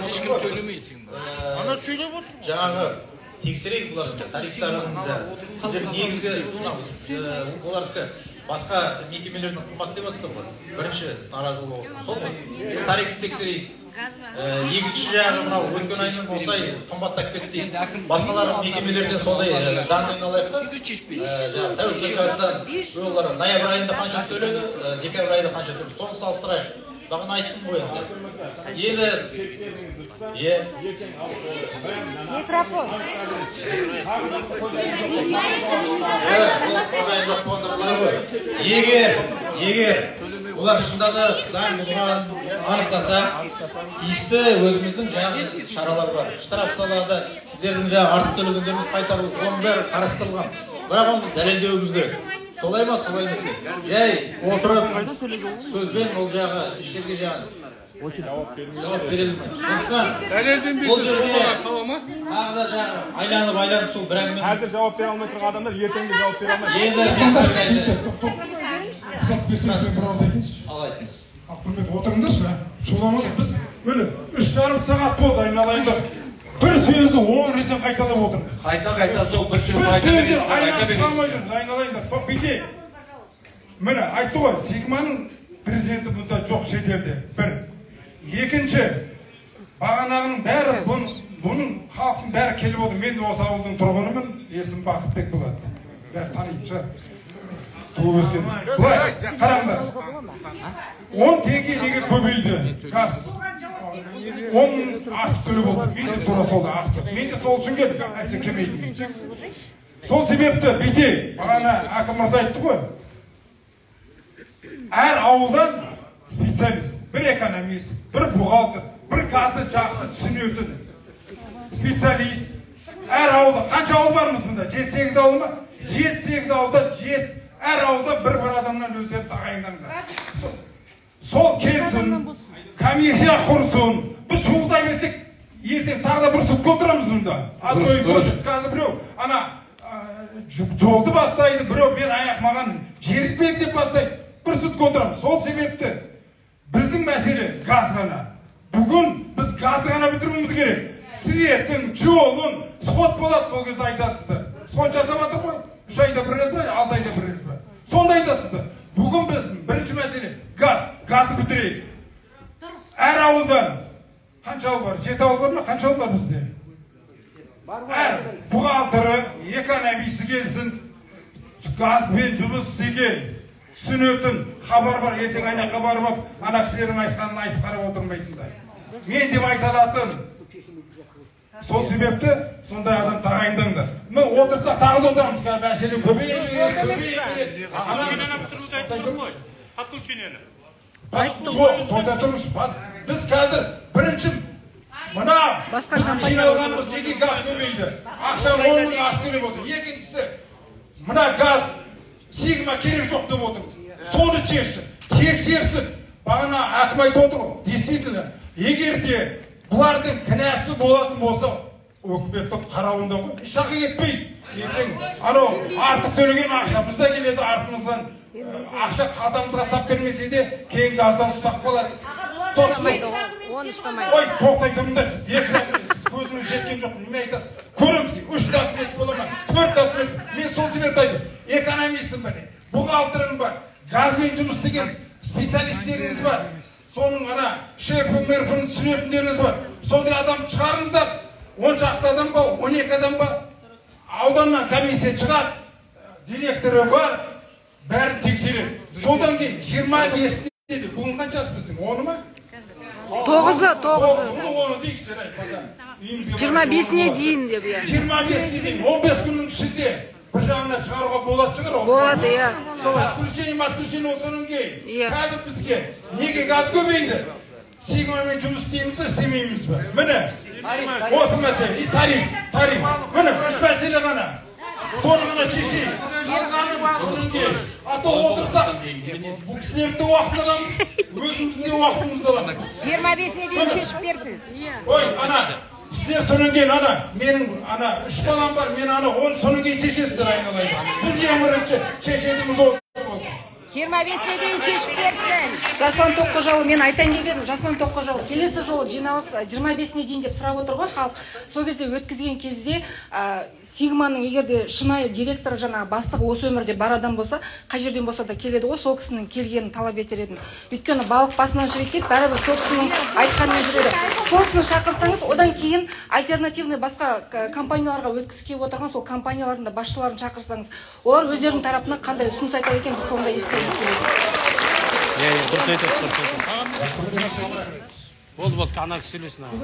Speaker 7: Ешкім төлемейді. Ана сөйлеп отыр.
Speaker 2: Жаңағы тексерейік бұлардың тарифтарын. Сіздер негізгі олардікі басқа мекемелердің қымбат деп жатсыздар ғой. Бірінші наразылық сол ғой. Тарифті тексерейік. Екінші жағы мынау өткен айдың болса қымбаттап кетті дейді. Басқалар мекемелерден сондай данныйын алайық та. Олар ноябрь айында қанша төледі, декабрь айында қанша төледі, соны салыстырайық. Бағана айттым ғой енді. Енді
Speaker 11: микрофон.
Speaker 2: Егер олар шынында да заң бұзғанын анықтаса, тиісті өзіміздің жаңағы шаралар бар. Штраф салады, сіздердің жаңағы артық төлегендеріңіз қайтарылады, оның бәрі қарастырылған. Бірақ оны біз дәлелдеуіміз керек. Солай ма, солай емес пе? Жай отырып сөзбен ол жағы ешкімге жағы жауап бере алмайды. Сондықтан ол жерде тағы да жағы айланып сол бір әңгіме.
Speaker 17: Қазір жауап бере алмай тұрған адамдар ертең де жауап бере алмайды.
Speaker 2: Енді
Speaker 18: рұқсат берсеңіз, мен бір ауыз айтайыншы.
Speaker 2: Ал айтыңыз.
Speaker 18: Құрметті, отырыңдаршы, шуламадық. Біз міне 3,5 сағат болды айналайындар. Бір сөзді 10 реттен қайталап отырмыз.
Speaker 1: Қайта-қайта сол бір сөзді айта бересіз.
Speaker 18: Айналайындар. Бүйтейік. Міне айтты ғой, Сигманың президенті бұнда жоқ шетелде. Бір. Екінші, бағанағының бәрі, бұның халықтың бәрі келіп отыр. Мен де осы ауылдың тұрғынымын, есімім Бақытбек болады. Бәрі танитын шығар. Туып өскен. Былай, қараңдар. 10 теңге неге көбейді газ? 10 артық төлеп отыр. Мен де тура сол артық. Мен де сол үшін келдім, әйтсе келмейтін. Сол себепті бүйтейік, бағана әкім мырза айтты ғой. Әр ауылдан специалист, бір экономист, бір бухгалтер, бір газды жақсы түсінетін специалист. Әр ауылда, қанша ауыл бармыз мұнда? 7-8 ауыл ма? 7-8 ауылда әр ауылда бір-бір адамнан өздері тағайындаңдар. Сол келсін, комиссия құрсын. Біз шуылдай берсек, ертең тағы да бір сутка отырамыз мұнда. Қазір біреу ана жолды бастайды, біреу мен аяқ маған жер бер деп бастайды. Бір сутка отырамыз. Сол себепті біздің мәселе газ ғана. Бүгін біз газ ғана бітіруіміз керек. Светтің, жолын, сход болады, сол кезде айтасыздар. Сход жасап жатыр ғой. 3 айда бір рет па, 6 айда бір рет па. Сонда айтасыздар. Бүгін біз бірінші мәселе газ, газды бітірейік. Әр ауылдан қанша ауыл бар? 7 ауыл бар ма? Қанша ауыл бар бізде? Әр бухгалтері, экономисі келсін, газбен жұмыс істеген, түсінетін хабар бар, ертең ана барып алып, ана кісілердің айтқанын айтып қарап отырмайтындай. Мен деп айта алатын. Сол себепті сондай адам тағайындаңдар. Міне отырсақ тағы да отырамыз. Қазір мәселе көбейе береді, көбейе береді.
Speaker 16: Подключениені.
Speaker 18: Жоқ, тоқта тұрыңыз. Біз қазір бірінші мына жиналғанымыз неге газ көбейді? Ақша 10 мың артық төлеп отыр. Екіншісі, мына газ Сигма керек жоқ деп отырмыз. Соны шешсін, тексерсін. Бағана әкім айтып отыр ғой, действительно, егер де бұлардың кінәсі болатын болса, өкіметтің қарауында ғой, еш жаққа кетпейді. Ертең анау артық төлеген ақшамыз да келеді артымыздан, ақша қалтамызға сап бермесе де, кейін газдан ұстап қалады.
Speaker 11: Оны ұстамайды.
Speaker 18: Ой, тоқтай тұрыңдаршы. Көзіңіз жеткен жоқ, неме айтасыз? Көреміз, 3 документ бола ма, 4 документ. Мен сол себепті айттым. Экономистім бар, бухгалтерім бар, газбен жұмыс істеген специалистеріңіз бар. Соның ана шеф-мэрпін түсінетіндеріңіз бар. Сондай адам шығарыңыздар. 10 шақты адам ба, 12 адам ба, ауданнан комиссия шығады, директоры бар, бәрін тексереді. Содан кейін 25 деді. Бүгін қаншасы біздің? 10-ы ма?
Speaker 19: 9-ы, 9-ы.
Speaker 18: 10-ы дейік, жарайды, пока. Үйімізге
Speaker 19: 25-іне дейін деп, иә.
Speaker 18: 25-іне дейін, 15 күннің ішінде бір жағына шығаруға болатын шығар.
Speaker 19: Болады, иә, солай.
Speaker 18: Отключение, отключение осының кейін.
Speaker 19: Иә.
Speaker 18: Қазір бізге неге газ көбейді? Сигмамен жұмыс істейміз бе, істемейміз бе? Міне, осы мәселе. И тариф, тариф. Міне, үш мәселе ғана. Соны ғана шешейік. Қалғаны содан кейін. А то отырсақ, бұл кісілердің де уақытын аламыз, өзіміздің де уақытымызды аламыз.
Speaker 11: 25-іне дейін шешіп берсін.
Speaker 18: Ой, ана, сіздер содан кейін ана, менің ана үш балам бар, мен ана оны содан кейін шешесіздер айналайын. Біз ең бірінші шешетіміз осы болсын.
Speaker 11: 25-іне дейін шешіп берсін.
Speaker 19: Жасұлан Тоққожаұлы, мен айтайын деп едім, Жасұлан Тоққожаұлы, келесі жолы жиналыс 25-іне дейін деп сұрап отыр ғой халық. Сол кезде өткізген кезде Сигманың егер де шынайы директоры, жаңағы бастығы осы өмірде бар адам болса, қай жерден болса да келеді ғой, сол кісінің келгенін талап етер едім. Өйткені балық басынан шірейді дейді, бәрібір сол кісінің айтқанымен жүреді. Сол кісіні шақырсаңыз, одан кейін альтернативный басқа компанияларға өткісі келіп отырған сол компаниялардың да басшыларын шақырсаңыз, олар өздерінің тарапынан қандай ұсыныс айтады екен, біз соны да естігіміз келеді.
Speaker 16: Иә, дұрыс айтасыз, дұрыс айтасыз. Болды, болды, ана кісі сөйлесін. Ана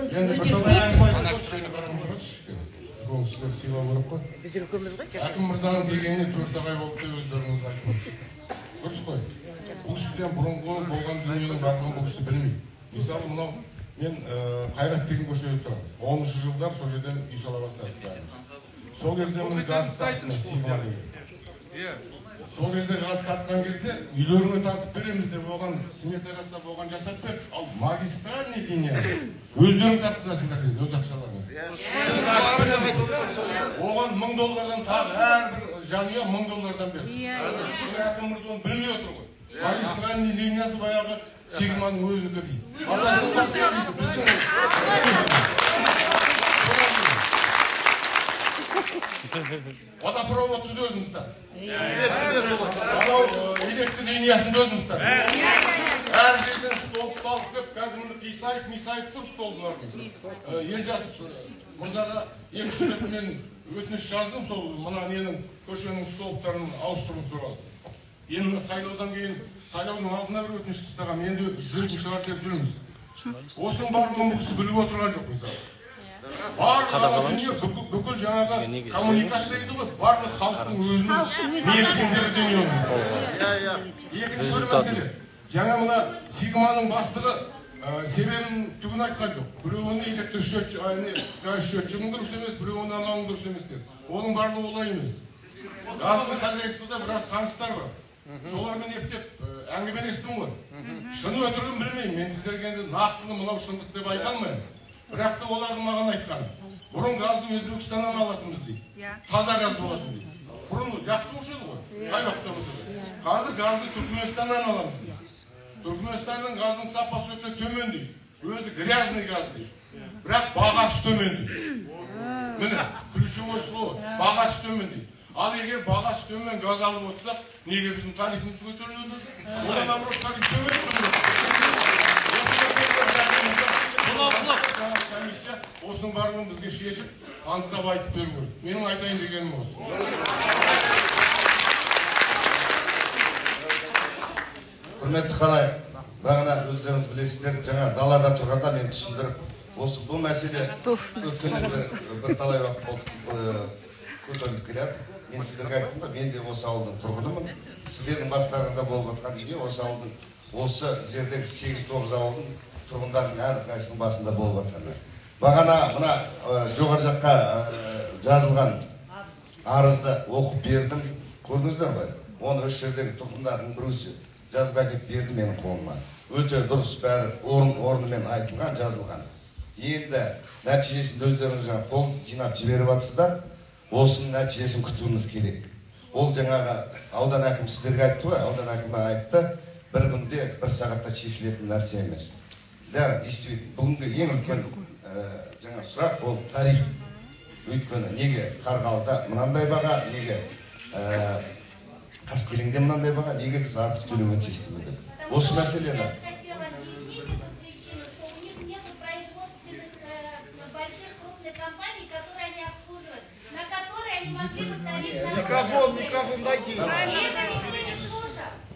Speaker 16: кісі сөйлесін.
Speaker 20: Ол кісілер сыйлау керек қой.
Speaker 8: Біз үлкенбіз ғой.
Speaker 20: Әкім мырзаның келгеніне 4 ай болды деп өздеріңіз айтып отырсыз. Дұрыс қой. Бұл кісіден бұрынғы болған дүниенің барлығын бұл кісі білмейді. Мысалы, мынау мен Қайрат деген көшеде тұрамын. 10-шы жылдар сол жерден үй сала бастадық бәріміз. Сол кезде міне газ тарттым, Сигма деген. Сол кезде газ тартқан кезде үйлеріңе тартып береміз деп оған смета жасап, оған жасап берді. Ал магистральный линия өздерің тартқызасыңдар деді, өз ақшаларыңа. Оған $1000 тағы әрбір жанұя $1000 берді. Әкім мырза оны білмей отыр ғой. Магистральный линиясы баяғы Сигманың өзінікі дейді. Водопроводты да өзіміз тартты. Анау электр линиясын да өзіміз тартты. Әр жерден столбты алып келіп, қазір міне қисайып, мисайып тұр столбылардың. Елжас мырзаға 2-3 рет мен өтініш жаздым, сол мына ненің көшенің столбтарын ауыстыру туралы. Енді сайлаудан кейін, сайлаудың алдына бір өтініш тастағанмын, енді түзетін шығар деп жүрміз. Осының барлығын бұл кісі біліп отырған жоқ мысалы. Барлық дүние, бүкіл жаңағы коммуникация дейді ғой, барлық халықтың өзінің меншігіндегі дүние. Екінші бір мәселе, жаңа мына Сигманың бастығы себебін түгін айтқан жоқ. Біреуіне электр счетчигің дұрыс емес, біреуіне анауың дұрыс емес деді. Оның барлығы олай емес. Газовый хозяйствода біраз қаңсықтар бар. Солармен ептеп әңгімелестім ғой. Шыны өтірігін білмеймін, мен сіздерге енді нақтылы мынау шындық деп айта алмаймын. Бірақ та олардың маған айтқаны, бұрын газды Өзбекстаннан алатынбыз дейді. Таза газ болатын дейді. Бұрын жақсы болушы еді ғой, қай уақытта болса да. Қазір газды Түркменстаннан аламыз дейді. Түркменстанның газының сапасы өте төмен дейді. Өзі грязный газ дейді. Бірақ бағасы төмен дейді. Міне, ключевой слово, бағасы төмен дейді. Ал егер бағасы төмен газ алып отырсақ, неге біздің тарифіміз көтеріледі? Одан наоборот тариф төмен түсу керек. Комиссия осының барлығын бізге шешіп, анықтап айтып беру керек. Менің айтайын дегенім осы.
Speaker 21: Құрметті халайық, бағана өздеріңіз білесіздер, жаңа далада тұрғанда мен түсіндіріп, осы бұл мәселе өткенде бірталай уақыт болды көтеріліп келеді. Мен сіздерге айттым ғой, мен де осы ауылдың тұрғынымын. Сіздердің бастарыңызда болып жатқан дүние осы ауылдың, осы жердегі 8-9 ауылдың тұрғындарының әрқайсысының басында болып жатқан. Бағана мына жоғары жаққа жазылған арызды оқып бердім, көрдіңіздер ғой. Оны осы жердегі тұрғындардың біреусі жазып әкеліп берді менің қолыма. Өте дұрыс, бәрі орын-орнымен айтылған, жазылған. Енді нәтижесін өздеріңіз жаңа қол жинап жіберіп жатсыздар. Осының нәтижесін күтуіміз керек. Ол жаңағы аудан әкімі сіздерге айтты ғой, аудан әкімі айтты, бір күнде, бір сағатта шешілетін нәрсе емес. Да, действительно, бүгінгі ең үлкен жаңа сұрақ ол тариф. Өйткені неге Қарғалыда мынандай баға, неге Қаскелеңде мынандай баға, неге біз артық төлеуге тиістіміз деп. Осы мәселені
Speaker 14: Микрофон, микрофон дайте.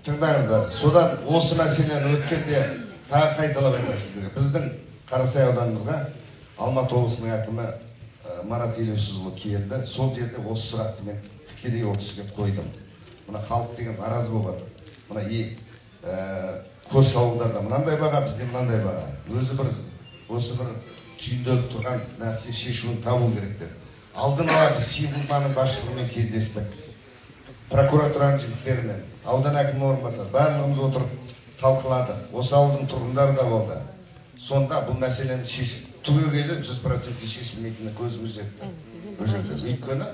Speaker 21: Тыңдаңыздар. Содан осы мәселені өткенде тағы қайталап айтамын сіздерге. Біздің Қарасай ауданымызға Алматы облысының әкімі Марат Елеусізұлы келді. Сол жерде осы сұрақты мен тікелей ол кісіге қойдым. Мына халық деген наразы болып жатыр. Мына көрші ауылдарда мынандай баға, бізде мынандай баға. Өзі бір осы бір түйінделіп тұрған нәрсе шешуін табу керек деп. Алдын ала біз Сигманың басшылығымен кездестік. Прокуратураның жігіттерімен, аудан әкімінің орынбасары, барлығымыз отырып талқыладық. Осы ауылдың тұрғындары да болды. Сонда бұл мәселені түбегейлі 100% шешілмейтініне көзіміз жетті. Бұл жерде өйткені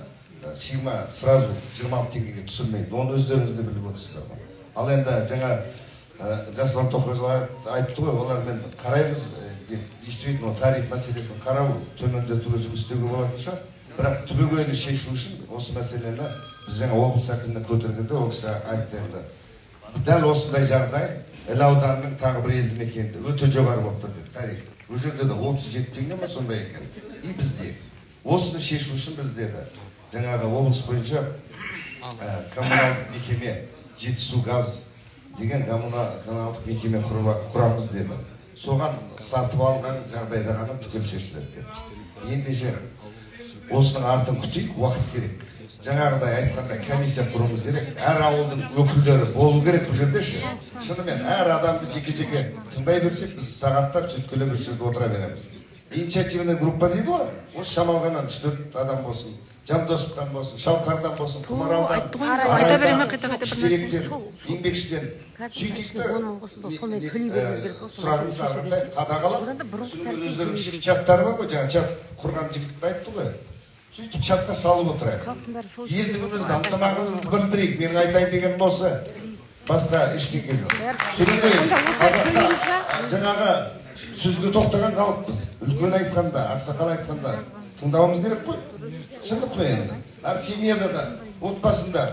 Speaker 21: Сигма сразу 26 теңгеге түсірмейді. Оны өздеріңіз де біліп отырсыздар ғой. Ал енді жаңа Жасұлан Тоққожа айтты ғой, олармен қараймыз деп, действительно тариф мәселесін қарау, төмендетуге жұмыс істеуге болатын шығар. Бірақ түбегейлі шешу үшін осы мәселені біз жаңа облыс әкіміне көтергенде ол кісі айтты енді. Дәл осындай жағдай Іле ауданының тағы бір елді мекенінде өте жоғары болып тұр деді тариф. Ол жерде де 37 теңге ма сондай екен. И бізде осыны шешу үшін біз деді жаңағы облыс бойынша коммуналдық мекеме Жетісу газ деген коммуналдық мекеме құрамыз деді. Соған сатып алған жағдайда ғана түгел шешіледі деді. Ендеше осының артын күтейік, уақыт керек. Жаңағыдай айтқандай комиссия құруымыз керек. Әр ауылдың өкілдері болу керек бұл жерде ше. Шынымен әр адамды жеке-жеке тыңдай берсек, біз сағаттап сөйткелеп осы жерде отыра береміз. Инициативная группа дейді ғой, осы Шамалғаннан 3-4 адам болсын, Жандосовтан болсын, Шалқардан болсын, Құмаралдан, Іштеректен, Еңбекшіден сөйтейік те сұрағымызды ары қадағалап, өздерінің ішкі чаттары бар ғой, жаңа чат құрған жігіт айтты ғой. Сөйтіп чатқа салып отырайық. Елдігімізді, ынтымағымызды білдірейік. Менің айтайын дегенім осы, басқа ештеңе жоқ. Содан қазақта жаңағы сөзге тоқтаған халықпыз. Үлкен айтқанда, ақсақал айтқанда тыңдауымыз керек қой. Шындық қой енді. Әр семьяда да, отбасында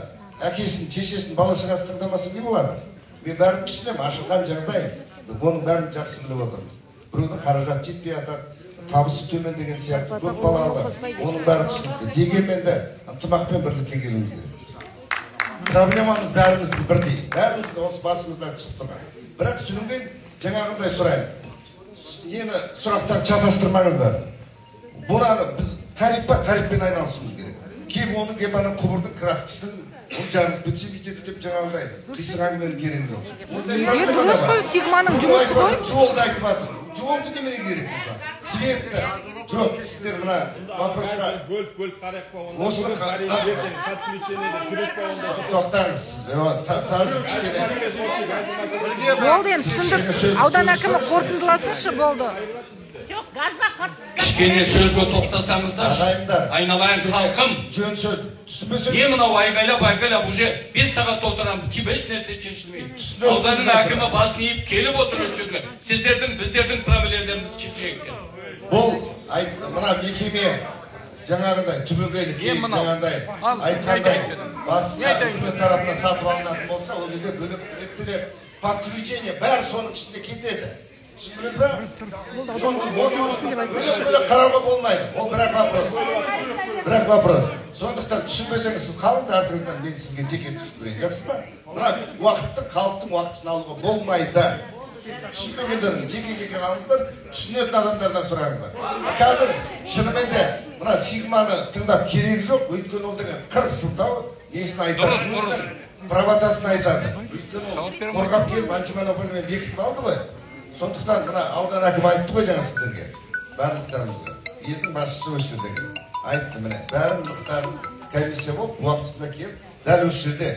Speaker 21: әкесін, шешесін, бала шағасын тыңдамаса не болады? Мен бәрін түсінемін, ашылған жағдай. Оның бәрін жақсы біліп отырмыз. Біреудің қаражаты жетпей жатады, табысы төмен деген сияқты көп балалы, оның бәрі түсінікті. Дегенмен де ынтымақпен бірлікке келуіміз керек. Проблемамыз бәріміздің бірдей, бәріміздің осы басымыздан түсіп тұрған. Бірақ содан кейін жаңағындай сұраймын. Нені сұрақтарды шатастырмаңыздар. Бұны біз тариф па, тарифпен айналысуымыз керек. Кеп оның, кеп ана құбырдың краскасын, ол жарылып бітсе бүйтеді деп жаңағындай қисық әңгіменің керегі жоқ.
Speaker 19: Дұрыс қой, Сигманың жұмысы ғой.
Speaker 21: Жолды айтып жатыр. Жолды немене керек болса? Светті. Жоқ, сіздер мына вопросқа
Speaker 17: бөліп-бөліп қарайық па онда.
Speaker 21: Осыны тоқтаңыз. Тағы кішкене.
Speaker 19: Болды енді, түсіндік. Аудан әкімі қорытындыласыншы, болды.
Speaker 5: Жоқ, газға қатысты.
Speaker 3: Кішкене сөзге тоқтасаңыздаршы, айналайын халқым.
Speaker 21: Жөн сөз, түсінбесең.
Speaker 3: Не мынау айғайлап, айғайлап, уже 5 сағат отырамыз, кеп еш нәрсе шешілмейді. Ауданның әкімі басын иіп келіп отыр осы жерге. Сіздердің, біздердің проблемаларымызды шешейік деп.
Speaker 21: Бұл мына мекеме жаңағындай түбегейлі жаңағындай айтқандай басқа үкімет тарапынан сатып алынатын болса, ол кезде бөлек реттеледі. Подключение бәрі соның ішінде кетеді. Түсіндіңіз бе? Соны бөлек қарауға болмайды. Ол бірақ вопрос. Бірақ вопрос. Сондықтан түсінбесеңіз сіз қалыңыз артыңыздан, мен сізге жеке түсіндірейін. Жақсы ба? Мына уақытты халықтың уақытысын алуға болмайды. Түсінбегендеріңіз жеке-жеке қалыңыздар, түсінетін адамдардан сұраңыздар. Қазір шынымен де мына Сигманы тыңдап керегі жоқ, өйткені ол деген қыр сылтау, несін айтады, правотасын айтады. Өйткені ол қорғап келіп антимонополиямен бекітіп алды ғой. Сондықтан мына аудан әкімі айтты ғой жаңа сіздерге, барлықтарыңызға. Елдің басшысы осы жердегі айтты, міне бәрін мықтарын комиссия болып уақытысында келіп дәл осы жерде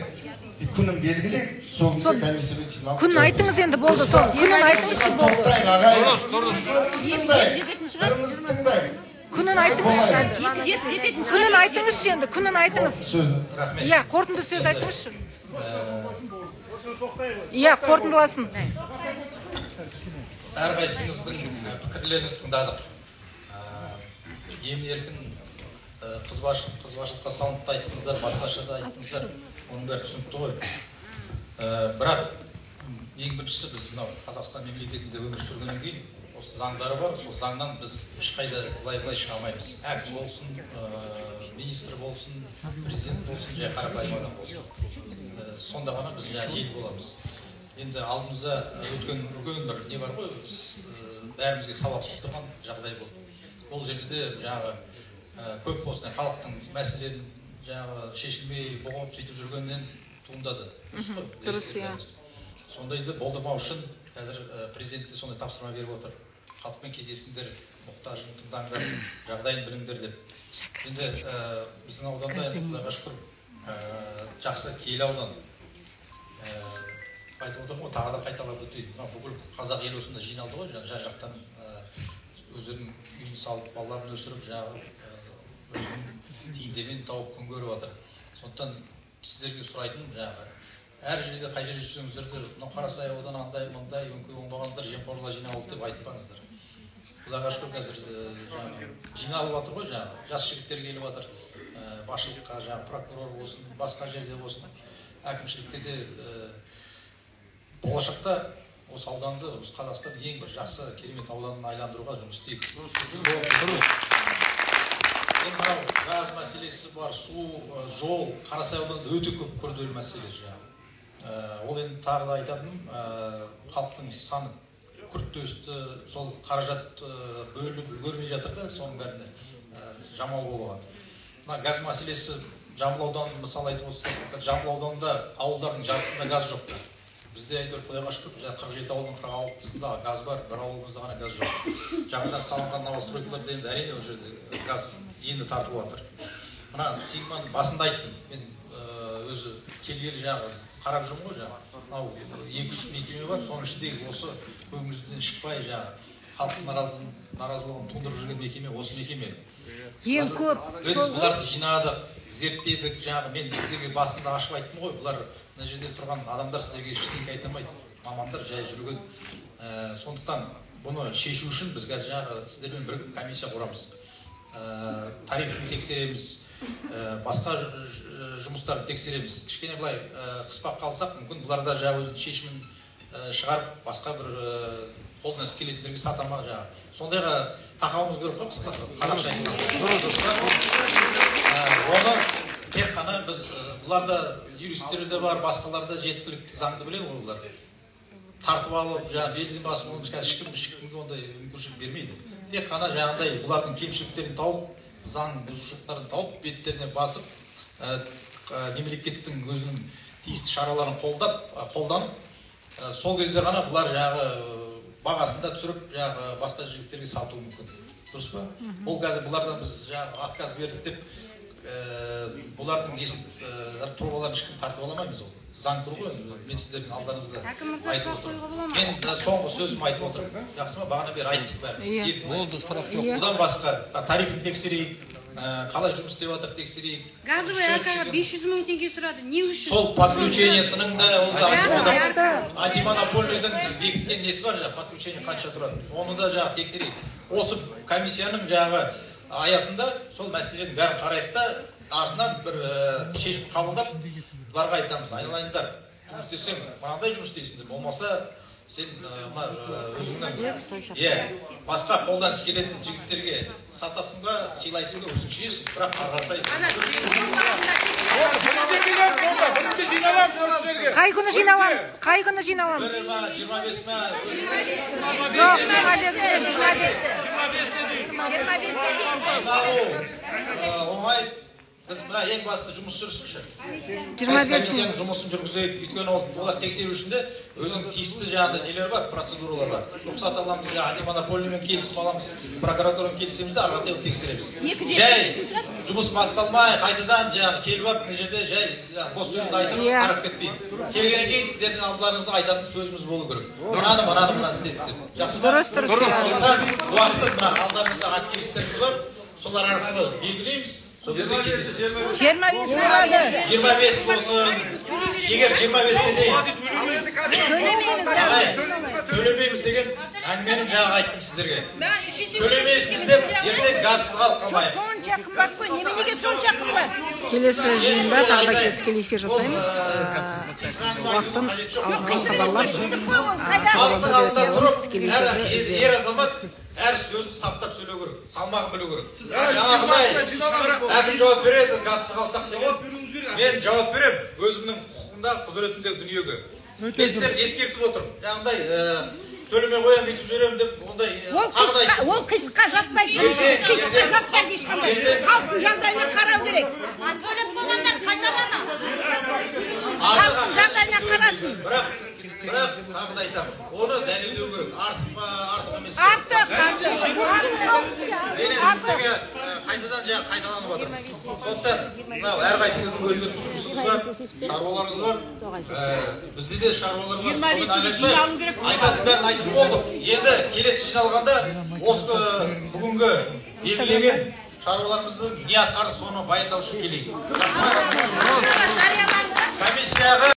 Speaker 21: күнін белгілейік, сол күнде комиссиямен жиналып.
Speaker 19: Күнін айтыңыз енді, болды, сол күнін айтыңызшы, болды.
Speaker 21: Тоқтайық, ағайын.
Speaker 3: Дұрыс, дұрыс.
Speaker 21: Бірімізді тыңдайық, бірімізді тыңдайық.
Speaker 19: Күнін айтыңызшы. Күнін айтыңызшы енді, күнін айтыңыз.
Speaker 2: Рахмет.
Speaker 19: Иә, қорытынды сөз айтыңызшы. Иә, қорытындыласын.
Speaker 2: Әрқайсыңыздың пікірлеріңізді тыңдадық. Ең еркін қызбашылыққа салынып та айттыңыздар, басқаша да айттыңыздар, оның бәрі түсінікті ғой. Бірақ ең біріншісі біз мынау Қазақстан мемлекетінде өмір сүргеннен кейін Осы заңдары бар, сол заңнан біз ешқайда былай-былай шыға алмаймыз. Әкім болсын, министр болсын, президент болсын, жай қарапайым адам болсын. Сонда ғана біз жаңа ел боламыз. Енді алдымызда өткен үлкен бір не бар ғой, бәрімізге сабақ болып тұрған жағдай болды. Ол жерде жаңағы көп осындай халықтың мәселелерін жаңағы шешілмей бұғып сөйтіп жүргеннен туындады.
Speaker 9: Дұрыс, иә.
Speaker 2: Сондайды болдырмау үшін қазір президент те сондай тапсырма беріп отыр. Халықпен кездесіңдер, мұқтажын тыңдаңдар, жағдайын біліңдер деп. Енді біздің ауданда Құдайға шүкір жақсы киелі аудан. Айтып отырмын ғой, тағы да қайталап өтейін. Бүкіл қазақ елі осында жиналды ғой, жан-жақтан өздерінің үйін салып, балаларын өсіріп, жаңағы өзінің тиімдерін тауып күн көріп жатыр. Сондықтан сіздерге сұрайтыным жаңағы әр жерде қай жерде жүрсеңіздер де мынау Қарасай ауданы андай мындай өңкей оңбағандар жемқорлар жиналды деп айтпаңыздар. Құдайға шүкір қазір жиналып жатыр ғой, жаңағы жас жігіттер келіп жатыр басшылыққа, жаңағы прокурор болсын, басқа жерде болсын, әкімшілікте де. Болашақта осы ауданды, осы Қазақстан ең бір жақсы керемет ауданына айландыруға жұмыс істейік. Дұрыс. Енді мынау газ мәселесі бар, су, жол, Қарасай ауданында өте көп күрделі мәселе жаңағы. Ол енді тағы да айтатыным, халықтың саны күрт өсті, сол қаражат бөлініп үлгермей жатыр да, соның бәріне жамау болған. Мына газ мәселесі Жамбыл ауданын мысал айтып отырсақ, Жамбыл ауданында ауылдардың жартысында газ жоқ. Бізде әйтеуір Құдайға шүкір, 47 ауылдың 46-сында газ бар, бір ауылымызда ғана газ жоқ. Жаңадан салынған новостройкаларда енді әрине ол жерде газ енді тартылып жатыр. Мына Сигманың басында айттым, мен өзі келгелі жаңағы қарап жүрмін ғой, жаңағы мынау 2-3 мекеме бар, соның ішіндегі осы көңілімізден шықпай жаңағы халықтың наразылығын тудырып жүрген мекеме осы мекеме.
Speaker 9: Ең көп.
Speaker 2: Біз бұларды жинадық, зерттедік, жаңағы мен сіздерге басында ашып айттым ғой, бұлар мына жерде тұрған адамдар сіздерге ештеңе айта алмайды, мамандар жай жүрген. Сондықтан бұны шешу үшін біз қазір жаңағы сіздермен бірігіп комиссия құрамыз. Тарифін тексереміз, басқа жұмыстарды тексереміз. Кішкене былай қыспақ қалсақ, мүмкін бұлар да жаңағы өзінің шешімін шығарып, басқа бір қолдан іс келетіндерге сата ма жаңағы. Сондайға тақауымыз керек қой, қысқасы. Қазақша айтқанда. Оны тек қана біз, бұларда юристтер де бар, басқалар да жеткілікті заңды біледі ғой бұлар. Тартып алып, жаңағы белден басып, оны ешкім ешкімге ондай мүмкіншілік бермейді. Тек қана жаңағыдай бұлардың кемшіліктерін тауып, заң бұзушылықтарын тауып, беттеріне басып, мемлекеттің өзінің тиісті шараларын қолданып, сол кезде ғана бұлар жаңағы бағасын да түсіріп, жаңағы басқа жігіттерге сатуы мүмкін. Дұрыс па? Ол қазір бұлардан біз жаңағы отказ бердік деп, бұлардың трубаларын ешкім тартып ала алмаймыз ол. Заң тұр ғой, мен сіздердің алдарыңызда айтып отырмын. Мен соңғы сөзім айтып отырмын. Жақсы ма? Бағана бері айттық бәрін.
Speaker 1: Болды, сұрақ жоқ.
Speaker 2: Бұдан басқа тарифін тексерейік, қалай жұмыс істеп жатыр тексерейік.
Speaker 13: Газовый аркаға 500 мың теңге сұрады. Не үшін?
Speaker 2: Сол подключениесінің де ол да антимонопольныйдың бекіткен несі бар жаңағы, подключение қанша тұрады. Оны да жаңағы тексерейік. Осы комиссияның жаңағы аясында сол мәселенің бәрін қарайық та, артынан бір шешім қабылдап, бұларға айтамыз, айналайындар, жұмыс істесең, мынандай жұмыс істейсіңдер, болмаса сен өзіңнің басқа қолдан іс келетін жігіттерге сатасың ба, сыйлайсың ба, өзің шешесің, бірақ ары қаратай.
Speaker 19: Қай күні жиналамыз? Қай күні жиналамыз?
Speaker 2: 1 ма, 25 ма?
Speaker 19: Жоқ, 25-і.
Speaker 11: 25-не дейін.
Speaker 2: Оңай. Біз мына ең басты жұмыс жүрсінші.
Speaker 19: 25-іне.
Speaker 2: Комиссияның жұмысын жүргізейік. Өйткені олар тексеру үшін де өзінің тиісті жаңағыдай нелер бар, процедуралар бар. Рұқсат аламыз, жаңағы антимонопольныймен келісім аламыз, прокуратурамен келісеміз де, ары қаратай оны тексереміз. Жай жұмыс басталмай, қайтадан жаңағы келіп алып мына жерде жай бос сөзді айтып тарап кетпейік. Келгеннен кейін сіздердің алдыларыңызда айтатын сөзіміз болу керек. Мынаны, мынаны, мынаны істедік деп. Жақсы ма?
Speaker 19: Дұрыс, дұрыс.
Speaker 2: Уақытты мына алдарыңызда активистеріміз бар, солар арқылы белгілейміз. Сол кезде кездесеміз.
Speaker 11: 25 болады.
Speaker 2: 25 болсын. Егер 25-те дейін
Speaker 11: Төлемейміз.
Speaker 2: Төлемейміз деген әңгімені жаңа айттым сіздерге. Төлемейміз деп ертең газсыз қалып қалмайық.
Speaker 11: Сонша қымбат қой, неменеге сонша қымбат?
Speaker 19: Келесі жиында тағы да тікелей эфир жасаймыз. Уақытын алдын ала хабарлап,
Speaker 2: Халықтың алдында тұрып,
Speaker 19: тікелей
Speaker 2: әр
Speaker 19: эфирде
Speaker 2: ер азамат әр сөзін саптап сөйлеу керек, салмағын білу керек. Жаңағыдай әкім жауап береді, газсыз қалсақ деген. Мен жауап беремін өзімнің құқығымда, құзыретімдегі дүниеге. Мен сіздерді ескертіп отырмын. Жаңағыдай төлемей қоямын, бүйтіп жүремін деп ондай
Speaker 11: Ол қисыққа жатпайды. Қисыққа жатпайды ешқандай. Халықтың жағдайына қарау керек. Төлеп болғандар қайтара ма? Халықтың жағдайына қарасын.
Speaker 2: Бірақ тағы да айтамын, оны дәлелдеу керек. Артық па, артық емес пе?
Speaker 11: Артық.
Speaker 2: Мен енді сіздерге қайтадан жаңа қайталанып жатырмын. Сондықтан мынау әрқайсыңыздың өздеріңіздің жұмысыңыз бар, шаруаларыңыз бар. Бізде де шаруалар бар. Айтатын бәрін айтып болдық. Енді келесі жиналғанда осы бүгінгі белгіленген шаруаларымызды не атқардық, соны баяндау үшін келейік. Комиссияға